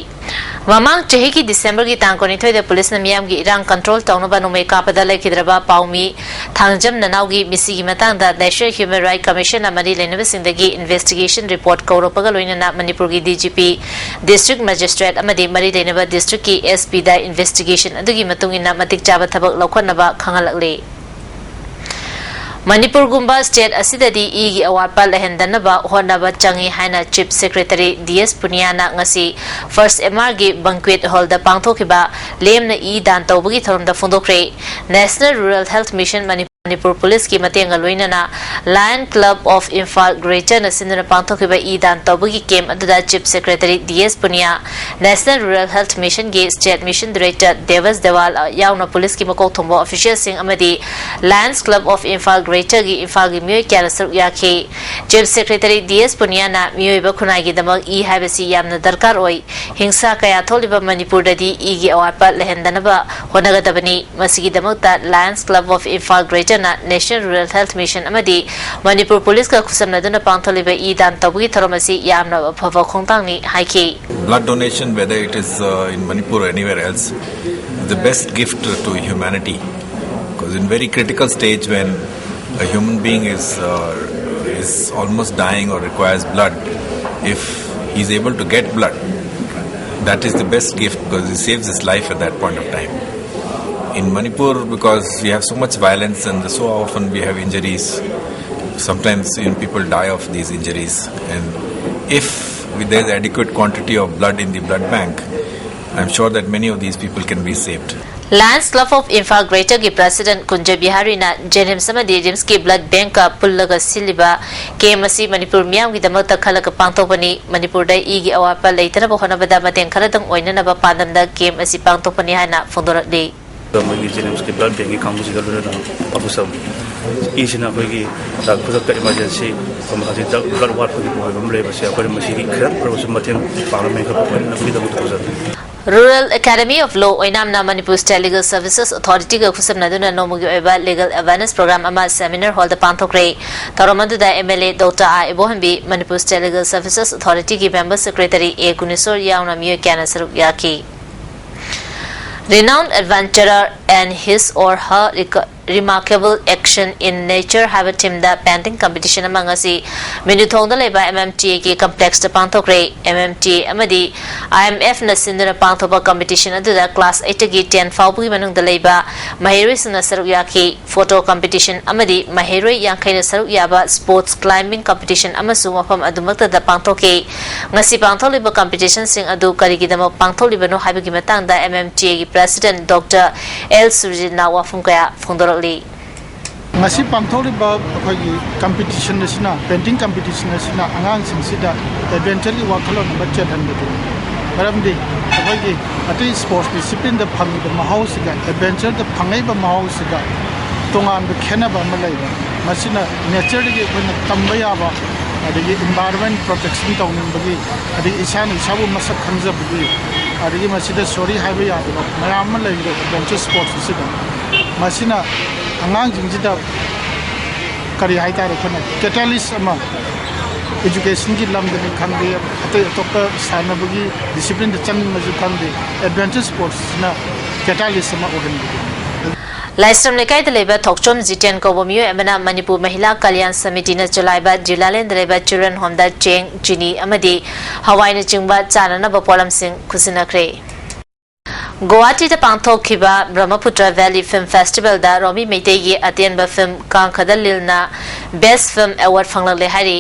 ꯃꯃꯥꯡ ꯆꯍꯤꯒꯤ Decemberꯒꯤ ꯇꯥꯡ ꯀꯨꯟꯅꯤꯊꯣꯏꯗ ꯄꯨꯂꯤꯁꯅ ꯃꯤꯌꯥꯝꯒꯤ ꯏꯔꯥꯡ control ꯇꯧꯅꯕ ꯅꯣꯡꯃꯩ ꯀꯥꯞꯄꯗ ꯂꯩꯈꯤꯗ꯭ꯔꯕ ꯄꯥꯎꯃꯤ ꯊꯥꯡꯖꯝ ꯅꯅꯥꯎꯒꯤ ꯃꯤꯁꯤꯒꯤ ꯃꯇꯥꯡꯗ National Human Rights Commissionꯅ ꯃꯔꯤ ꯂꯩꯅꯕꯁꯤꯡꯗꯒꯤ investigation report ꯀꯧꯔꯛꯄꯒ ꯂꯣꯏꯅꯅ ꯃꯅꯤꯄꯨꯔꯒꯤ D G P, District Magistrate ꯑꯃꯗꯤ ꯃꯔꯤ ꯂꯩꯅꯕ districtꯀꯤ S Pꯗ investigation ꯑꯗꯨꯒꯤ ꯃꯇꯨꯡ ꯏꯟꯅ ꯃꯇꯤꯛ ꯆꯥꯕ ꯊꯕꯛ ꯂꯧꯈꯠꯅꯕ ꯈꯪꯍꯜꯂꯛꯂꯤ꯫ ꯃꯅꯤꯄꯨꯔꯒꯨꯝꯕ state ꯑꯁꯤꯗꯗꯤ ꯏꯒꯤ ꯑꯋꯥꯠꯄ ꯂꯩꯍꯟꯗꯅꯕ ꯍꯣꯠꯅꯕ ꯆꯪꯏ ꯍꯥꯏꯅ Chief Secretary D S ꯄꯨꯅꯤꯌꯥꯅ ꯉꯁꯤ First M Rꯒꯤ banquet hallꯗ ꯄꯥꯡꯊꯣꯛꯈꯤꯕ ꯂꯦꯝꯅ ꯏ ꯗꯥꯟ ꯇꯧꯕꯒꯤ ꯊꯧꯔꯝꯗ ꯐꯣꯡꯗꯣꯛꯈ꯭ꯔꯦ꯫ National Rural Health Mission Manipur ꯄꯨꯂꯤꯁꯀꯤ ꯃꯇꯦꯡꯒ ꯂꯣꯏꯅꯅ Lion Club of Imphal Greaterꯅ ꯁꯤꯟꯗꯨꯅ ꯄꯥꯡꯊꯣꯛꯈꯤꯕ ꯏ ꯗꯥꯟ ꯇꯧꯕꯒꯤ camp ꯑꯗꯨꯗ Chief Secretary D S Punia, National Rural Health Missionꯒꯤ State Mission Director ꯗꯦꯕꯁ ꯗꯦꯋꯥꯜ ꯌꯥꯎꯅ ꯄꯨꯂꯤꯁꯀꯤ ꯃꯀꯣꯛ ꯊꯣꯡꯕ officialꯁꯤꯡ ꯑꯃꯗꯤ Lions Club of Imphal Greaterꯒꯤ ꯏꯝꯐꯥꯜꯒꯤ ꯃꯤꯑꯣꯏ ꯀꯌꯥꯅ ꯁꯔꯨꯛ ꯌꯥꯈꯤ꯫ Chief Secretary D S ꯄꯨꯅꯤꯌꯥꯅ ꯃꯤꯑꯣꯏꯕ ꯈꯨꯟꯅꯥꯏꯒꯤꯗꯃꯛ ꯏ ꯍꯥꯏꯕꯁꯤ ꯌꯥꯝꯅ ꯗꯔꯀꯥꯔ ꯑꯣꯏ꯫ ꯍꯤꯡꯁꯥ ꯀꯌꯥ ꯊꯣꯛꯂꯤꯕ ꯃꯅꯤꯄꯨꯔꯗꯗꯤ ꯏꯒꯤ ꯑꯋꯥꯠꯄ ꯂꯩꯍꯟꯗꯅꯕ ꯍꯣꯠꯅꯒꯗꯕꯅꯤ꯫ ꯃꯁꯤꯒꯤꯗꯃꯛꯇ Lions Club of Imphal Greater national rural health mission ꯑꯃꯗꯤ ꯃꯅꯤꯄꯨꯔ ꯄꯨꯂꯤꯁꯀ ꯈꯨꯠꯁꯝꯅꯗꯨꯅ ꯄꯥꯡꯊꯣꯛꯂꯤꯕ ꯏ ꯗꯥꯟ ꯇꯧꯕꯒꯤ ꯊꯧꯔꯝ ꯑꯁꯤ ꯌꯥꯝꯅ ꯑꯐꯕ ꯈꯣꯡꯊꯥꯡꯅꯤ ꯍꯥꯏꯈꯤ꯫ Blood donation, whether it is uh, in Manipur or anywhere else, is the best gift to humanity. Because in very critical stage when a human being is uh, is almost dying or requires blood, if he's able to get blood, that is the best gift because it saves his life at that point of time. In Manipur, because we have so much violence and so often we have injuries, sometimes you know, people die of these injuries. And if there's adequate quantity of blood in the blood bank, I'm sure that many of these people can be saved. Lions Club of Imphal Greater ꯒꯤ President ꯀꯨꯟꯖ ꯕꯤꯍꯥꯔꯤꯅ JNIMS ꯑꯃꯗꯤ RIMS ꯀꯤ blood bank ꯀ ꯄꯨꯜꯂꯒ ꯁꯤꯜꯂꯤꯕ camp ꯑꯁꯤ ꯃꯅꯤꯄꯨꯔ ꯃꯤꯌꯥꯝꯒꯤꯗꯃꯛꯇ ꯈꯜꯂꯒ ꯄꯥꯡꯊꯣꯛꯄꯅꯤ꯫ ꯃꯅꯤꯄꯨꯔꯗ ꯏꯒꯤ ꯑꯋꯥꯠꯄ ꯂꯩꯇꯅꯕ ꯍꯣꯠꯅꯕꯗ ꯃꯇꯦꯡ ꯈꯔꯗꯪ ꯑꯣꯏꯅꯅꯕ ꯄꯥꯟꯗꯝꯗ camp ꯑꯁꯤ ꯄꯥꯡꯊꯣꯛꯄꯅꯤ ꯍꯥꯏꯅ ꯐꯣꯡꯗꯣꯔꯛꯂꯤ꯫ ꯃꯣꯏꯒꯤ JNIMS ꯀꯤ blood bank ꯀꯤ ꯀꯥꯡꯕꯨꯁꯤꯒ ꯂꯣꯏꯅꯅ ꯄꯥꯡꯊꯣꯛꯆꯕꯅꯤ꯫ ꯏꯁꯤꯅ ꯑꯩꯈꯣꯏꯒꯤ ꯈꯨꯗꯛꯇ emergency ꯍꯧꯖꯤꯛ blood ꯋꯥꯠꯄꯒꯤ ꯑꯣꯏꯕ ꯑꯃ ꯂꯩꯕꯁꯦ ꯑꯩꯈꯣꯏꯅ ꯃꯁꯤꯒꯤ ꯈꯤꯇꯪ ꯑꯣꯏꯔꯕꯁꯨ ꯃꯇꯦꯡ ꯄꯥꯡꯅꯕ ꯃꯦꯟꯈꯠꯄ ꯑꯣꯏꯅ ꯅꯈꯣꯏꯒꯤꯗꯃꯛꯇ ꯇꯧꯖꯕꯅꯤ꯫ Rural Academy of Law ꯑꯣꯏꯅꯥꯝꯅ Manipur State Legal Services Authority ꯒ ꯈꯨꯠꯁꯝꯅꯗꯨꯅ ꯅꯣꯡꯃꯒꯤ ꯑꯣꯏꯕ legal awareness program ꯑꯃ seminar hall ꯗ ꯄꯥꯡꯊꯣꯛꯈ꯭ꯔꯦ꯫ ꯊꯧꯔꯝ ꯑꯗꯨꯗ MLA Doctor R Ibohanbi, Manipur State Legal Services Authority ꯒꯤ member secretary A ꯒꯨꯅꯦꯁꯣꯔ ꯌꯥꯎꯅ ꯃꯤꯑꯣꯏ ꯀꯌꯥꯅ ꯁꯔꯨꯛ ꯌꯥꯈꯤ꯫ Renowned adventurer and his or her reco- remarkable action in nature ꯍꯥꯏꯕ theme ꯗ painting competition ꯑꯃ ꯉꯁꯤ ꯃꯤꯅꯨꯊꯣꯡꯗ ꯂꯩꯕ MMTA ꯒꯤ complex ꯇ ꯄꯥꯡꯊꯣꯛꯈ꯭ꯔꯦ꯫ MMTA ꯑꯃꯗꯤ IMF ꯅ ꯁꯤꯟꯗꯨꯅ ꯄꯥꯡꯊꯣꯛꯄ competition ꯑꯗꯨꯗ class eight ꯇꯒꯤ ten ꯐꯥꯎꯕꯒꯤ ꯃꯅꯨꯡꯗ ꯂꯩꯕ ꯃꯍꯩꯔꯣꯏꯁꯤꯡꯅ ꯁꯔꯨꯛ ꯌꯥꯈꯤ꯫ Photo competition ꯑꯃꯗꯤ ꯃꯍꯩꯔꯣꯏ ꯌꯥꯡꯈꯩꯅ ꯁꯔꯨꯛ ꯌꯥꯕ sports climbing competition ꯑꯃꯁꯨ ꯃꯐꯝ ꯑꯗꯨꯃꯛꯇꯗ ꯄꯥꯡꯊꯣꯛꯈꯤ꯫ ꯉꯁꯤ ꯄꯥꯡꯊꯣꯛꯂꯤꯕ competition ꯁꯤꯡ ꯑꯗꯨ ꯀꯔꯤꯒꯤꯗꯃꯛ ꯄꯥꯡꯊꯣꯛꯂꯤꯕꯅꯣ ꯍꯥꯏꯕꯒꯤ ꯃꯇꯥꯡꯗ MMTA ꯒꯤ President Doctor L ꯁꯨꯔꯖꯤꯠꯅ ꯋꯥꯐꯝ ꯀꯌꯥ ꯐꯣꯡꯗꯣꯔꯛꯂꯤ꯫ ꯉꯁꯤ ꯄꯥꯡꯊꯣꯛꯂꯤꯕ ꯑꯩꯈꯣꯏꯒꯤ competition ꯑꯁꯤꯅ, painting competition ꯑꯁꯤꯅ ꯑꯉꯥꯡꯁꯤꯡꯁꯤꯗ adventure ꯒꯤ ꯋꯥꯈꯜꯂꯣꯟ ꯑꯃ ꯆꯦꯜꯍꯟꯕꯗꯨꯅꯤ꯫ ꯃꯔꯝꯗꯤ ꯑꯩꯈꯣꯏꯒꯤ ꯑꯇꯩ sports discipline ꯗ ꯐꯪꯉꯤꯕ ꯃꯍꯥꯎꯁꯤꯒ adventure ꯗ ꯐꯪꯉꯛꯏꯕ ꯃꯍꯥꯎꯁꯤꯒ ꯇꯣꯉꯥꯟꯕ ꯈꯦꯠꯅꯕ ꯑꯃ ꯂꯩꯕ꯫ ꯃꯁꯤꯅ nature ꯗꯒꯤ ꯑꯩꯈꯣꯏꯅ ꯇꯝꯕ ꯌꯥꯕ, ꯑꯗꯒꯤ environment protection ꯇꯧꯅꯤꯡꯕꯒꯤ, ꯑꯗꯒꯤ ꯏꯁꯥꯅ ꯏꯁꯥꯕꯨ ꯃꯁꯛ ꯈꯪꯖꯕꯒꯤ ꯑꯗꯒꯤ ꯃꯁꯤꯗ ꯁꯣꯔꯤ ꯍꯥꯏꯕ ꯌꯥꯗꯕ ꯃꯌꯥꯝ ꯑꯃ ꯂꯩꯔꯦ ꯑꯦꯗꯚꯦꯟꯆꯔ ꯁ꯭ꯄꯣꯔꯠꯁ ꯑꯁꯤꯗ꯫ ꯃꯁꯤꯅ ꯑꯉꯥꯡꯁꯤꯡꯁꯤꯗ ꯀꯔꯤ ꯍꯥꯏꯇꯥꯔꯦ, ꯑꯩꯈꯣꯏꯅ ꯀꯦꯇꯥꯂꯤꯁ ꯑꯃ, ꯑꯦꯖꯨꯀꯦꯁꯟꯒꯤ ꯂꯝꯗꯅꯤ ꯈꯪꯗꯦ, ꯑꯇꯩ ꯑꯇꯣꯞꯄ ꯁꯥꯟꯅꯕꯒꯤ ꯗꯤꯁꯤꯄ꯭ꯂꯤꯟꯗ ꯆꯪꯅꯤꯡꯕꯁꯨ ꯈꯪꯗꯦ, ꯑꯦꯗꯚꯦꯟꯆꯔ ꯁ꯭ꯄꯣꯔꯠꯁꯁꯤꯅ ꯀꯦꯇꯥꯂꯤꯁ ꯑꯃ ꯑꯣꯏꯍꯟꯕꯤꯕ꯫ ꯂꯥꯏꯁ꯭ꯔꯝ ꯂꯩꯀꯥꯏꯗ ꯂꯩꯕ ꯊꯣꯛꯆꯣꯝ ꯖꯤꯇꯦꯟ ꯀꯧꯕ ꯃꯤꯑꯣꯏ ꯑꯃꯅ ꯃꯅꯤꯄꯨꯔ ꯃꯍꯤꯂꯥ ꯀꯜꯌꯥꯟ ꯁꯃꯤꯇꯤꯅ ꯆꯂꯥꯏꯕ ꯗ꯭ꯌꯨꯂꯥꯂꯦꯟꯗ ꯂꯩꯕ ꯆꯤꯜꯗ꯭ꯔꯦꯟ ꯍꯣꯝꯗ ꯆꯦꯡ, ꯆꯤꯅꯤ ꯑꯃꯗꯤ ꯍꯋꯥꯏꯅꯆꯤꯡꯕ ꯆꯥꯅꯅꯕ ꯄꯣꯠꯂꯝꯁꯤꯡ ꯈꯨꯠꯁꯤꯟꯅꯈ꯭ꯔꯦ꯫ ꯒꯨꯋꯥꯍꯥꯇꯤꯗ ꯄꯥꯡꯊꯣꯛꯈꯤꯕ ꯕ꯭ꯔꯍꯃꯄꯨꯇ꯭ꯔ ꯚꯦꯂꯤ ꯐꯤꯜꯝ ꯐꯦꯁꯇꯤꯚꯦꯜꯗ ꯔꯣꯃꯤ ꯃꯩꯇꯩꯒꯤ ꯑꯇꯦꯟꯕ ꯐꯤꯜꯝ ꯀꯥꯡꯈꯗ ꯂꯤꯜꯅ ꯕꯦꯁ ꯐꯤꯜꯝ ꯑꯦꯋꯥꯔꯗ ꯐꯪꯂꯛꯂꯦ ꯍꯥꯏꯔꯤ꯫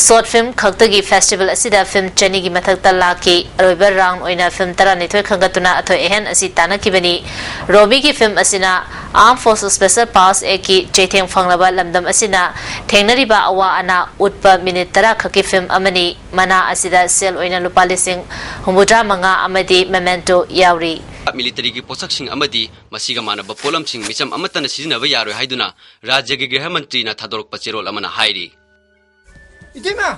ꯁꯣꯔꯠ ꯐꯤꯜꯝ ꯈꯛꯇꯒꯤ ꯐꯦꯁꯇꯤꯚꯦꯜ ꯑꯁꯤꯗ ꯐꯤꯜꯝ ꯆꯅꯤꯒꯤ ꯃꯊꯛꯇ ꯂꯥꯛꯈꯤ꯫ ꯑꯔꯣꯏꯕ ꯔꯥꯎꯟꯗ ꯑꯣꯏꯅ ꯐꯤꯜꯝ ꯇꯔꯥꯅꯤꯊꯣꯏ ꯈꯟꯒꯠꯇꯨꯅ ꯑꯊꯣꯏ ꯑꯍꯦꯟ ꯑꯁꯤ ꯇꯥꯟꯅꯈꯤꯕꯅꯤ꯫ ꯔꯣꯃꯤꯒꯤ ꯐꯤꯜꯝ ꯑꯁꯤꯅ Armed Forces Special Powers Actꯀꯤ ꯆꯩꯊꯦꯡ ꯐꯪꯂꯕ ꯂꯝꯗꯝ ꯑꯁꯤꯅ ꯊꯦꯡꯅꯔꯤꯕ ꯑꯋꯥ ꯑꯅꯥ ꯎꯠꯄ ꯃꯤꯅꯤꯠ ꯇꯔꯥ ꯈꯛꯀꯤ ꯐꯤꯜꯝ ꯑꯃꯅꯤ꯫ ꯃꯅꯥ ꯑꯁꯤꯗ ꯁꯦꯜ ꯑꯣꯏꯅ ꯂꯨꯄꯥ ꯂꯤꯁꯤꯡ ꯍꯨꯝꯐꯨꯇꯔꯥ ꯃꯉꯥ ꯑꯃꯗꯤ memento ꯌꯥꯎꯔꯤ꯫ ꯃꯤꯂꯤꯇꯔꯤꯒꯤ ꯄꯣꯠꯁꯛꯁꯤꯡ ꯑꯃꯗꯤ ꯃꯁꯤꯒ ꯃꯥꯟꯅꯕ ꯄꯣꯠꯂꯝꯁꯤꯡ ꯃꯤꯆꯝ ꯑꯃꯠꯇꯅ ꯁꯤꯖꯤꯟꯅꯕ ꯌꯥꯔꯣꯏ ꯍꯥꯏꯗꯨꯅ ꯔꯥꯖ꯭ꯌꯒꯤ ꯒ꯭ꯔꯤꯍ ꯃꯟꯇ꯭ꯔꯤꯅ ꯊꯥꯗꯣꯔꯛꯄ ꯆꯦꯔꯣꯜ ꯑꯃꯅ ꯍꯥꯏꯔꯤ꯫ ꯏꯇꯩꯃ!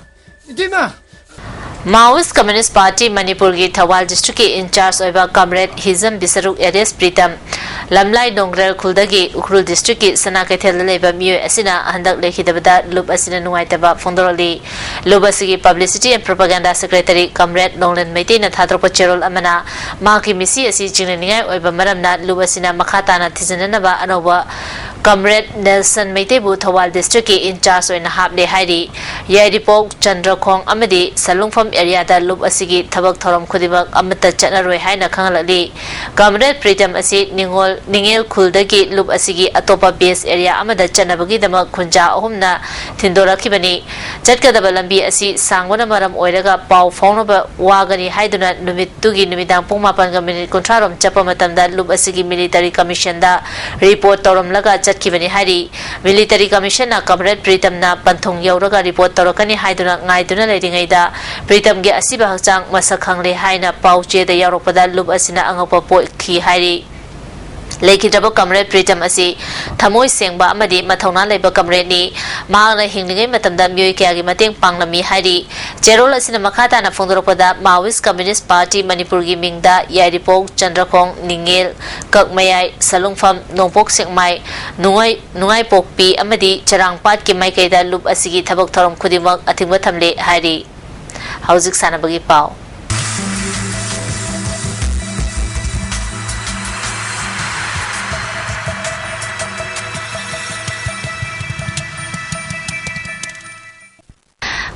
ꯏꯇꯩꯃ! Maoist Communist Party ꯃꯅꯤꯄꯨꯔꯒꯤ ꯊꯧꯕꯥꯜ ꯗꯤꯁꯇ꯭ꯔꯤꯛꯀꯤ ꯏꯟꯆꯥꯔꯖ ꯑꯣꯏꯕ ꯀꯝꯔꯦꯗ ꯍꯤꯖꯝ ꯕꯤꯁꯔꯨꯛ ꯑꯦꯂꯤꯌꯥꯁ ꯄ꯭ꯔꯤꯇꯝ, ꯂꯝꯂꯥꯏ ꯅꯣꯡꯒ꯭ꯔꯦꯜ ꯈꯨꯜꯗꯒꯤ ꯎꯈ꯭ꯔꯨꯜ ꯗꯤꯁꯇ꯭ꯔꯤꯛꯀꯤ ꯁꯅꯥ ꯀꯩꯊꯦꯜꯗ ꯂꯩꯕ ꯃꯤꯑꯣꯏ ꯑꯁꯤꯅ ꯍꯟꯗꯛ ꯂꯩꯈꯤꯗꯕꯗ ꯂꯨꯞ ꯑꯁꯤꯅ ꯅꯨꯡꯉꯥꯏꯇꯕ ꯐꯣꯡꯗꯣꯔꯛꯂꯤ꯫ ꯂꯨꯞ ꯑꯁꯤꯒꯤ Publicity and Propaganda Secretary ꯀꯝꯔꯦꯗ ꯅꯣꯡꯂꯦꯟ ꯃꯩꯇꯩꯅ ꯊꯥꯗꯣꯔꯛꯄ ꯆꯦꯔꯣꯜ ꯑꯃꯅ ꯃꯍꯥꯛꯀꯤ ꯃꯤꯁꯤ ꯑꯁꯤ ꯆꯤꯡꯅꯅꯤꯡꯉꯥꯏ ꯑꯣꯏꯕ ꯃꯔꯝꯅ ꯂꯨꯞ ꯑꯁꯤꯅ ꯃꯈꯥ ꯇꯥꯅ ꯊꯤꯖꯤꯟꯅꯅꯕ ꯑꯅꯧꯕ ꯀꯝꯔꯦꯗ ꯅꯦꯜꯁꯟ ꯃꯩꯇꯩꯕꯨ ꯊꯧꯕꯥꯜ ꯗꯤꯁꯇ꯭ꯔꯤꯛꯀꯤ ꯏꯟꯆꯥꯔꯖ ꯑꯣꯏꯅ ꯍꯥꯞꯂꯦ ꯍꯥꯏꯔꯤ꯫ ꯌꯥꯏꯔꯤꯄꯣꯛ, ꯆꯟꯗ꯭ꯔꯈꯣꯡ ꯑꯃꯗꯤ ꯁꯂꯨꯡꯐꯝ ꯑꯦꯔꯤꯌꯥꯗ ꯂꯨꯞ ꯑꯁꯤꯒꯤ ꯊꯕꯛ ꯊꯧꯔꯝ ꯈꯨꯗꯤꯡꯃꯛ ꯑꯃꯠꯇ ꯆꯠꯅꯔꯣꯏ ꯍꯥꯏꯅ ꯈꯪꯍꯜꯂꯛꯂꯤ꯫ ꯀꯝꯔꯦꯗ ꯄ꯭ꯔꯤꯇꯝ ꯑꯁꯤ ꯅꯤꯡꯉꯣꯜ, ꯅꯤꯡꯉꯦꯜ ꯈꯨꯜꯗꯒꯤ ꯂꯨꯞ ꯑꯁꯤꯒꯤ ꯑꯇꯣꯞꯄ ꯕꯦꯁ ꯑꯦꯔꯤꯌꯥ ꯑꯃꯗ ꯆꯠꯅꯕꯒꯤꯗꯃꯛ ꯈꯨꯟꯖꯥ ꯑꯍꯨꯝꯅ ꯊꯤꯟꯗꯣꯔꯛꯈꯤꯕꯅꯤ꯫ ꯆꯠꯀꯗꯕ ꯂꯝꯕꯤ ꯑꯁꯤ ꯁꯥꯡꯕꯅ ꯃꯔꯝ ꯑꯣꯏꯔꯒ ꯄꯥꯎ ꯐꯥꯎꯅꯕ ꯋꯥꯒꯅꯤ ꯍꯥꯏꯗꯨꯅ ꯅꯨꯃꯤꯠꯇꯨꯒꯤ ꯅꯨꯃꯤꯗꯥꯡ ꯄꯨꯡ ꯃꯥꯄꯟꯒ ꯃꯤꯅꯤꯠ ꯀꯨꯟꯊ꯭ꯔꯥ ꯔꯣꯝ ꯆꯠꯄ ꯃꯇꯝꯗ ꯂꯨꯞ ꯑꯁꯤꯒꯤ ꯃꯤꯂꯤꯇꯔꯤ ꯀꯃꯤꯁꯟꯗ ꯔꯤꯄꯣꯔꯠ ꯇꯧꯔꯝꯂꯒ ꯆꯠꯈꯤꯕꯅꯤ ꯍꯥꯏꯔꯤ꯫ ꯃꯤꯂꯤꯇꯔꯤ ꯀꯃꯤꯁꯟꯅ ꯀꯝꯔꯦꯗ ꯄ꯭ꯔꯤꯇꯝꯅ ꯄꯟꯊꯨꯡ ꯌꯧꯔꯒ ꯔꯤꯄꯣꯔꯠ ꯇꯧꯔꯛꯀꯅꯤ ꯍꯥꯏꯗꯨꯅ ꯉꯥꯏꯗꯨꯅ ꯂꯩꯔꯤꯉꯩꯗ ꯄ꯭ꯔꯤꯇꯝꯒꯤ ꯑꯁꯤꯕ ꯍꯛꯆꯥꯡ ꯃꯁꯛ ꯈꯪꯂꯦ ꯍꯥꯏꯅ ꯄꯥꯎ ꯆꯦꯗ ꯌꯥꯎꯔꯛꯄꯗ ꯂꯨꯞ ꯑꯁꯤꯅ ꯑꯉꯛꯄ ꯄꯣꯛꯈꯤ ꯍꯥꯏꯔꯤ꯫ ꯂꯩꯈꯤꯗ꯭ꯔꯕ ꯀꯝꯔꯦꯗ ꯄ꯭ꯔꯤꯇꯝ ꯑꯁꯤ ꯊꯃꯣꯏ ꯁꯦꯡꯕ ꯑꯃꯗꯤ ꯃꯊꯧꯅꯥ ꯂꯩꯕ ꯀꯝꯔꯦꯗꯅꯤ꯫ ꯃꯍꯥꯛꯅ ꯍꯤꯡꯂꯤꯉꯩ ꯃꯇꯝꯗ ꯃꯤꯑꯣꯏ ꯀꯌꯥꯒꯤ ꯃꯇꯦꯡ ꯄꯥꯡꯂꯝꯃꯤ ꯍꯥꯏꯔꯤ꯫ ꯆꯦꯔꯣꯜ ꯑꯁꯤꯅ ꯃꯈꯥ ꯇꯥꯅ ꯐꯣꯡꯗꯣꯔꯛꯄꯗ, ꯃꯥꯋꯤꯁ ꯀꯝꯌꯨꯅꯤꯁ ꯄꯥꯔꯇꯤ ꯃꯅꯤꯄꯨꯔꯒꯤ ꯃꯤꯡꯗ ꯌꯥꯏꯔꯤꯄꯣꯛ, ꯆꯟꯗ꯭ꯔꯈꯣꯡ, ꯅꯤꯡꯉꯦꯜ, ꯀꯛꯃꯌꯥꯏ, ꯁꯂꯨꯡꯐꯝ, ꯅꯣꯡꯄꯣꯛ ꯁꯦꯛꯃꯥꯏ, ꯅꯨꯡꯉꯥꯏ-, ꯅꯨꯡꯉꯥꯏꯄꯣꯛꯄꯤ ꯑꯃꯗꯤ ꯆꯔꯥꯡꯄꯥꯠꯀꯤ ꯃꯥꯏꯀꯩꯗ ꯂꯨꯞ ꯑꯁꯤꯒꯤ ꯊꯕꯛ ꯊꯧꯔꯝ ꯈꯨꯗꯤꯡꯃꯛ ꯑꯊꯤꯡꯕ ꯊꯝꯂꯦ ꯍꯥꯏꯔꯤ꯫ ꯍꯧꯖꯤꯛ ꯁꯥꯟꯅꯕꯒꯤ ꯄꯥꯎ꯫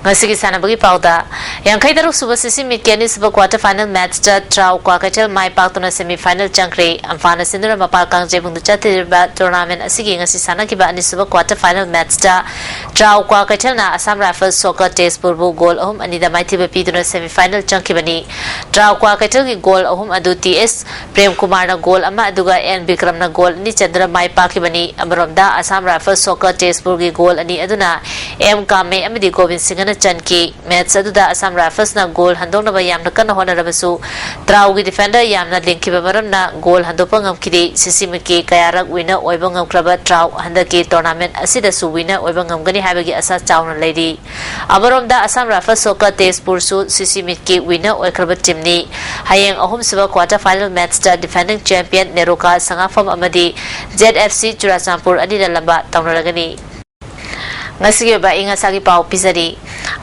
ꯉꯁꯤꯒꯤ ꯁꯥꯟꯅꯕꯒꯤ ꯄꯥꯎꯗ, ꯌꯥꯡꯈꯩ ꯇꯔꯨꯛ ꯁꯨꯕ ꯁꯤꯁꯤ ꯃꯤꯠꯀꯤ ꯑꯅꯤꯁꯨꯕ quarter final matchꯇ ꯇ꯭ꯔꯥꯎ ꯀ꯭ꯋꯥꯀꯩꯊꯦꯜ ꯃꯥꯏ ꯄꯥꯛꯇꯨꯅ semi final ꯆꯪꯈ꯭ꯔꯦ꯫ ꯑꯝꯐꯥꯅ ꯁꯤꯟꯗꯨꯅ ꯃꯄꯥꯜ ꯀꯥꯡꯖꯩꯕꯨꯡꯗ ꯆꯠꯊꯔꯤꯕ tournament ꯑꯁꯤꯒꯤ ꯉꯁꯤ ꯁꯥꯟꯅꯈꯤꯕ ꯑꯅꯤꯁꯨꯕ quarter final matchꯇ ꯇ꯭ꯔꯥꯎ ꯀ꯭ꯋꯥꯀꯩꯊꯦꯜꯅ Assam Rifles Soccer Tezpurꯕꯨ goal ꯑꯍꯨꯝ ꯑꯅꯤꯗ ꯃꯥꯏꯊꯤꯕ ꯄꯤꯗꯨꯅ semi final ꯆꯪꯈꯤꯕꯅꯤ꯫ ꯇ꯭ꯔꯥꯎ ꯀ꯭ꯋꯥꯀꯩꯊꯦꯜꯒꯤ goal ꯑꯍꯨꯝ ꯑꯗꯨ ꯇꯤ ꯑꯦꯁ ꯄ꯭ꯔꯦꯝ ꯀꯨꯃꯥꯔꯅ goal ꯑꯃ ꯑꯗꯨꯒ ꯑꯦꯟ ꯕꯤꯀ꯭ꯔꯝꯅ goal ꯑꯅꯤ ꯆꯟꯗꯨꯅ ꯃꯥꯏ ꯄꯥꯛꯈꯤꯕꯅꯤ꯫ ꯑꯃꯔꯣꯝꯗ Assam Rifles Soccer Tezpurꯒꯤ goal ꯑꯅꯤ ꯑꯗꯨꯅ ꯑꯦꯝ ꯀꯥꯃꯦ ꯑꯃꯗꯤ ꯒꯣꯕꯤꯟ ꯁꯤꯡꯍꯅ ꯆꯟꯈꯤ꯫ Match ꯑꯗꯨꯗ Assam Riflesꯅ goal ꯍꯟꯗꯣꯛꯅꯕ ꯌꯥꯝꯅ ꯀꯟꯅ ꯍꯣꯠꯅꯔꯕꯁꯨ, ꯇ꯭ꯔꯥꯎꯒꯤ defender ꯌꯥꯝꯅ ꯂꯤꯡꯈꯤꯕ ꯃꯔꯝꯅ goal ꯍꯟꯗꯣꯛꯄ ꯉꯝꯈꯤꯗꯦ꯫ ꯁꯤꯁꯤꯃꯤꯠꯀꯤ ꯀꯌꯥꯔꯛ winner ꯑꯣꯏꯕ ꯉꯝꯈ꯭ꯔꯕ ꯇ꯭ꯔꯥꯎ ꯍꯟꯗꯛꯀꯤ tournament ꯑꯁꯤꯗꯁꯨ winner ꯑꯣꯏꯕ ꯉꯝꯒꯅꯤ ꯍꯥꯏꯕꯒꯤ ꯑꯁꯥ ꯆꯥꯎꯅ ꯂꯩꯔꯤ꯫ ꯑꯃꯔꯣꯝꯗ Assam Rifles Soccer Tezpurꯁꯨ ꯁꯤꯁꯤꯃꯤꯠꯀꯤ winner ꯑꯣꯏꯈ꯭ꯔꯕ teamꯅꯤ꯫ ꯍꯌꯦꯡ ꯑꯍꯨꯝꯁꯨꯕ quarter final matchꯇ defending champion NEROCA ꯁꯉꯥꯐꯝ ꯑꯃꯗꯤ ꯖꯦꯠ ꯑꯦꯐ ꯁꯤ ꯆꯨꯔꯥꯆꯥꯟꯄꯨꯔ ꯑꯅꯤꯗ ꯂꯝꯕꯥ ꯇꯧꯅꯔꯒꯅꯤ꯫ ꯉꯁꯤꯒꯤ ꯑꯣꯏꯕ ꯑꯏꯪ ꯑꯁꯥꯒꯤ ꯄꯥꯎ ꯄꯤꯖꯔꯤ꯫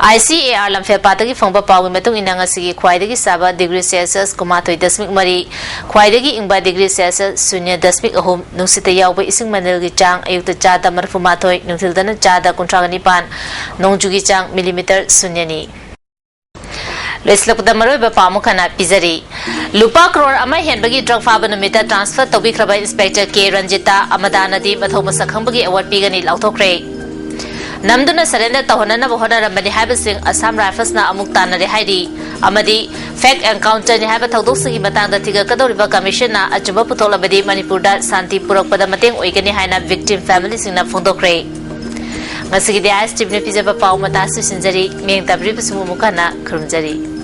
ꯑꯥꯏ ꯁꯤ ꯑꯦ ꯑꯥꯔ ꯂꯝꯐꯦꯜꯄꯥꯠꯇꯒꯤ ꯐꯪꯕ ꯄꯥꯎꯒꯤ ꯃꯇꯨꯡ ꯏꯟꯅ, ꯉꯁꯤꯒꯤ ꯈ꯭ꯋꯥꯏꯗꯒꯤ ꯁꯥꯕ degree Celsius ꯀꯨꯟꯃꯥꯊꯣꯏ ꯗꯁꯃꯤꯛ ꯃꯔꯤ, ꯈ꯭ꯋꯥꯏꯗꯒꯤ ꯏꯪꯕ degree Celsius ꯁꯨꯟꯌ ꯗꯁꯃꯤꯛ ꯑꯍꯨꯝ, ꯅꯨꯡꯁꯤꯠꯇ ꯌꯥꯎꯕ ꯏꯁꯤꯡ ꯃꯅꯤꯜꯒꯤ ꯆꯥꯡ ꯑꯌꯨꯛꯇ ꯆꯥꯗ ꯃꯔꯤꯐꯨ ꯃꯥꯊꯣꯏ, ꯅꯨꯡꯊꯤꯜꯗꯅ ꯆꯥꯗ ꯀꯨꯟꯊ꯭ꯔꯥꯒ ꯅꯤꯄꯥꯟ, ꯅꯣꯡꯖꯨꯒꯤ ꯆꯥꯡ millimeter ꯁꯨꯟꯌꯅꯤ꯫ ꯂꯣꯏꯁꯤꯜꯂꯛꯄꯗ ꯃꯔꯨꯑꯣꯏꯕ ꯄꯥꯎ ꯑꯃꯨꯛ ꯍꯟꯅ ꯄꯤꯖꯔꯤ꯫ ꯂꯨꯄꯥ ꯀ꯭ꯔꯣꯔ ꯑꯃ ꯍꯦꯟꯕꯒꯤ drug ꯐꯥꯕ ꯅꯨꯃꯤꯠꯇ transfer ꯇꯧꯕꯤꯈ꯭ꯔꯕ Inspector ꯀꯦ ꯔꯟꯖꯤꯇꯥ ꯑꯃꯗꯥꯅꯗꯤ ꯃꯊꯧ ꯃꯁꯛ ꯈꯪꯕꯒꯤ award ꯄꯤꯒꯅꯤ ꯂꯥꯎꯊꯣꯛꯈ꯭ꯔꯦ꯫ ꯅꯝꯗꯨꯅ surrender ꯇꯧꯍꯟꯅꯅꯕ ꯍꯣꯠꯅꯔꯝꯕꯅꯤ ꯍꯥꯏꯕꯁꯤꯡ Assam Riflesꯅ ꯑꯃꯨꯛ ꯇꯥꯟꯅꯔꯦ ꯍꯥꯏꯔꯤ꯫ ꯑꯃꯗꯤ fake encounterꯅꯤ ꯍꯥꯏꯕ ꯊꯧꯗꯣꯛꯁꯤꯡꯒꯤ ꯃꯇꯥꯡꯗ ꯊꯤꯒꯠꯀꯗꯧꯔꯤꯕ commissionꯅ ꯑꯆꯨꯝꯕ ꯄꯨꯊꯣꯛꯂꯕꯗꯤ ꯃꯅꯤꯄꯨꯔꯗ ꯁꯥꯟꯇꯤ ꯄꯨꯔꯛꯄꯗ ꯃꯇꯦꯡ ꯑꯣꯏꯒꯅꯤ ꯍꯥꯏꯅ victim familyꯁꯤꯡꯅ ꯐꯣꯡꯗꯣꯛꯈ꯭ꯔꯦ꯫ ꯉꯁꯤꯒꯤꯗꯤ ꯑꯥꯏ ꯑꯦꯁ ꯇꯤ ꯚꯤꯅ ꯄꯤꯖꯕ ꯄꯥꯎ ꯃꯇꯥꯁꯨ ꯁꯤꯟꯖꯔꯤ꯫ ꯃꯤꯠꯌꯦꯡ ꯇꯥꯕꯤꯔꯤꯕꯁꯤꯡꯕꯨ ꯑꯃꯨꯛ ꯍꯟꯅ ꯈꯨꯔꯨꯝꯖꯔꯤ꯫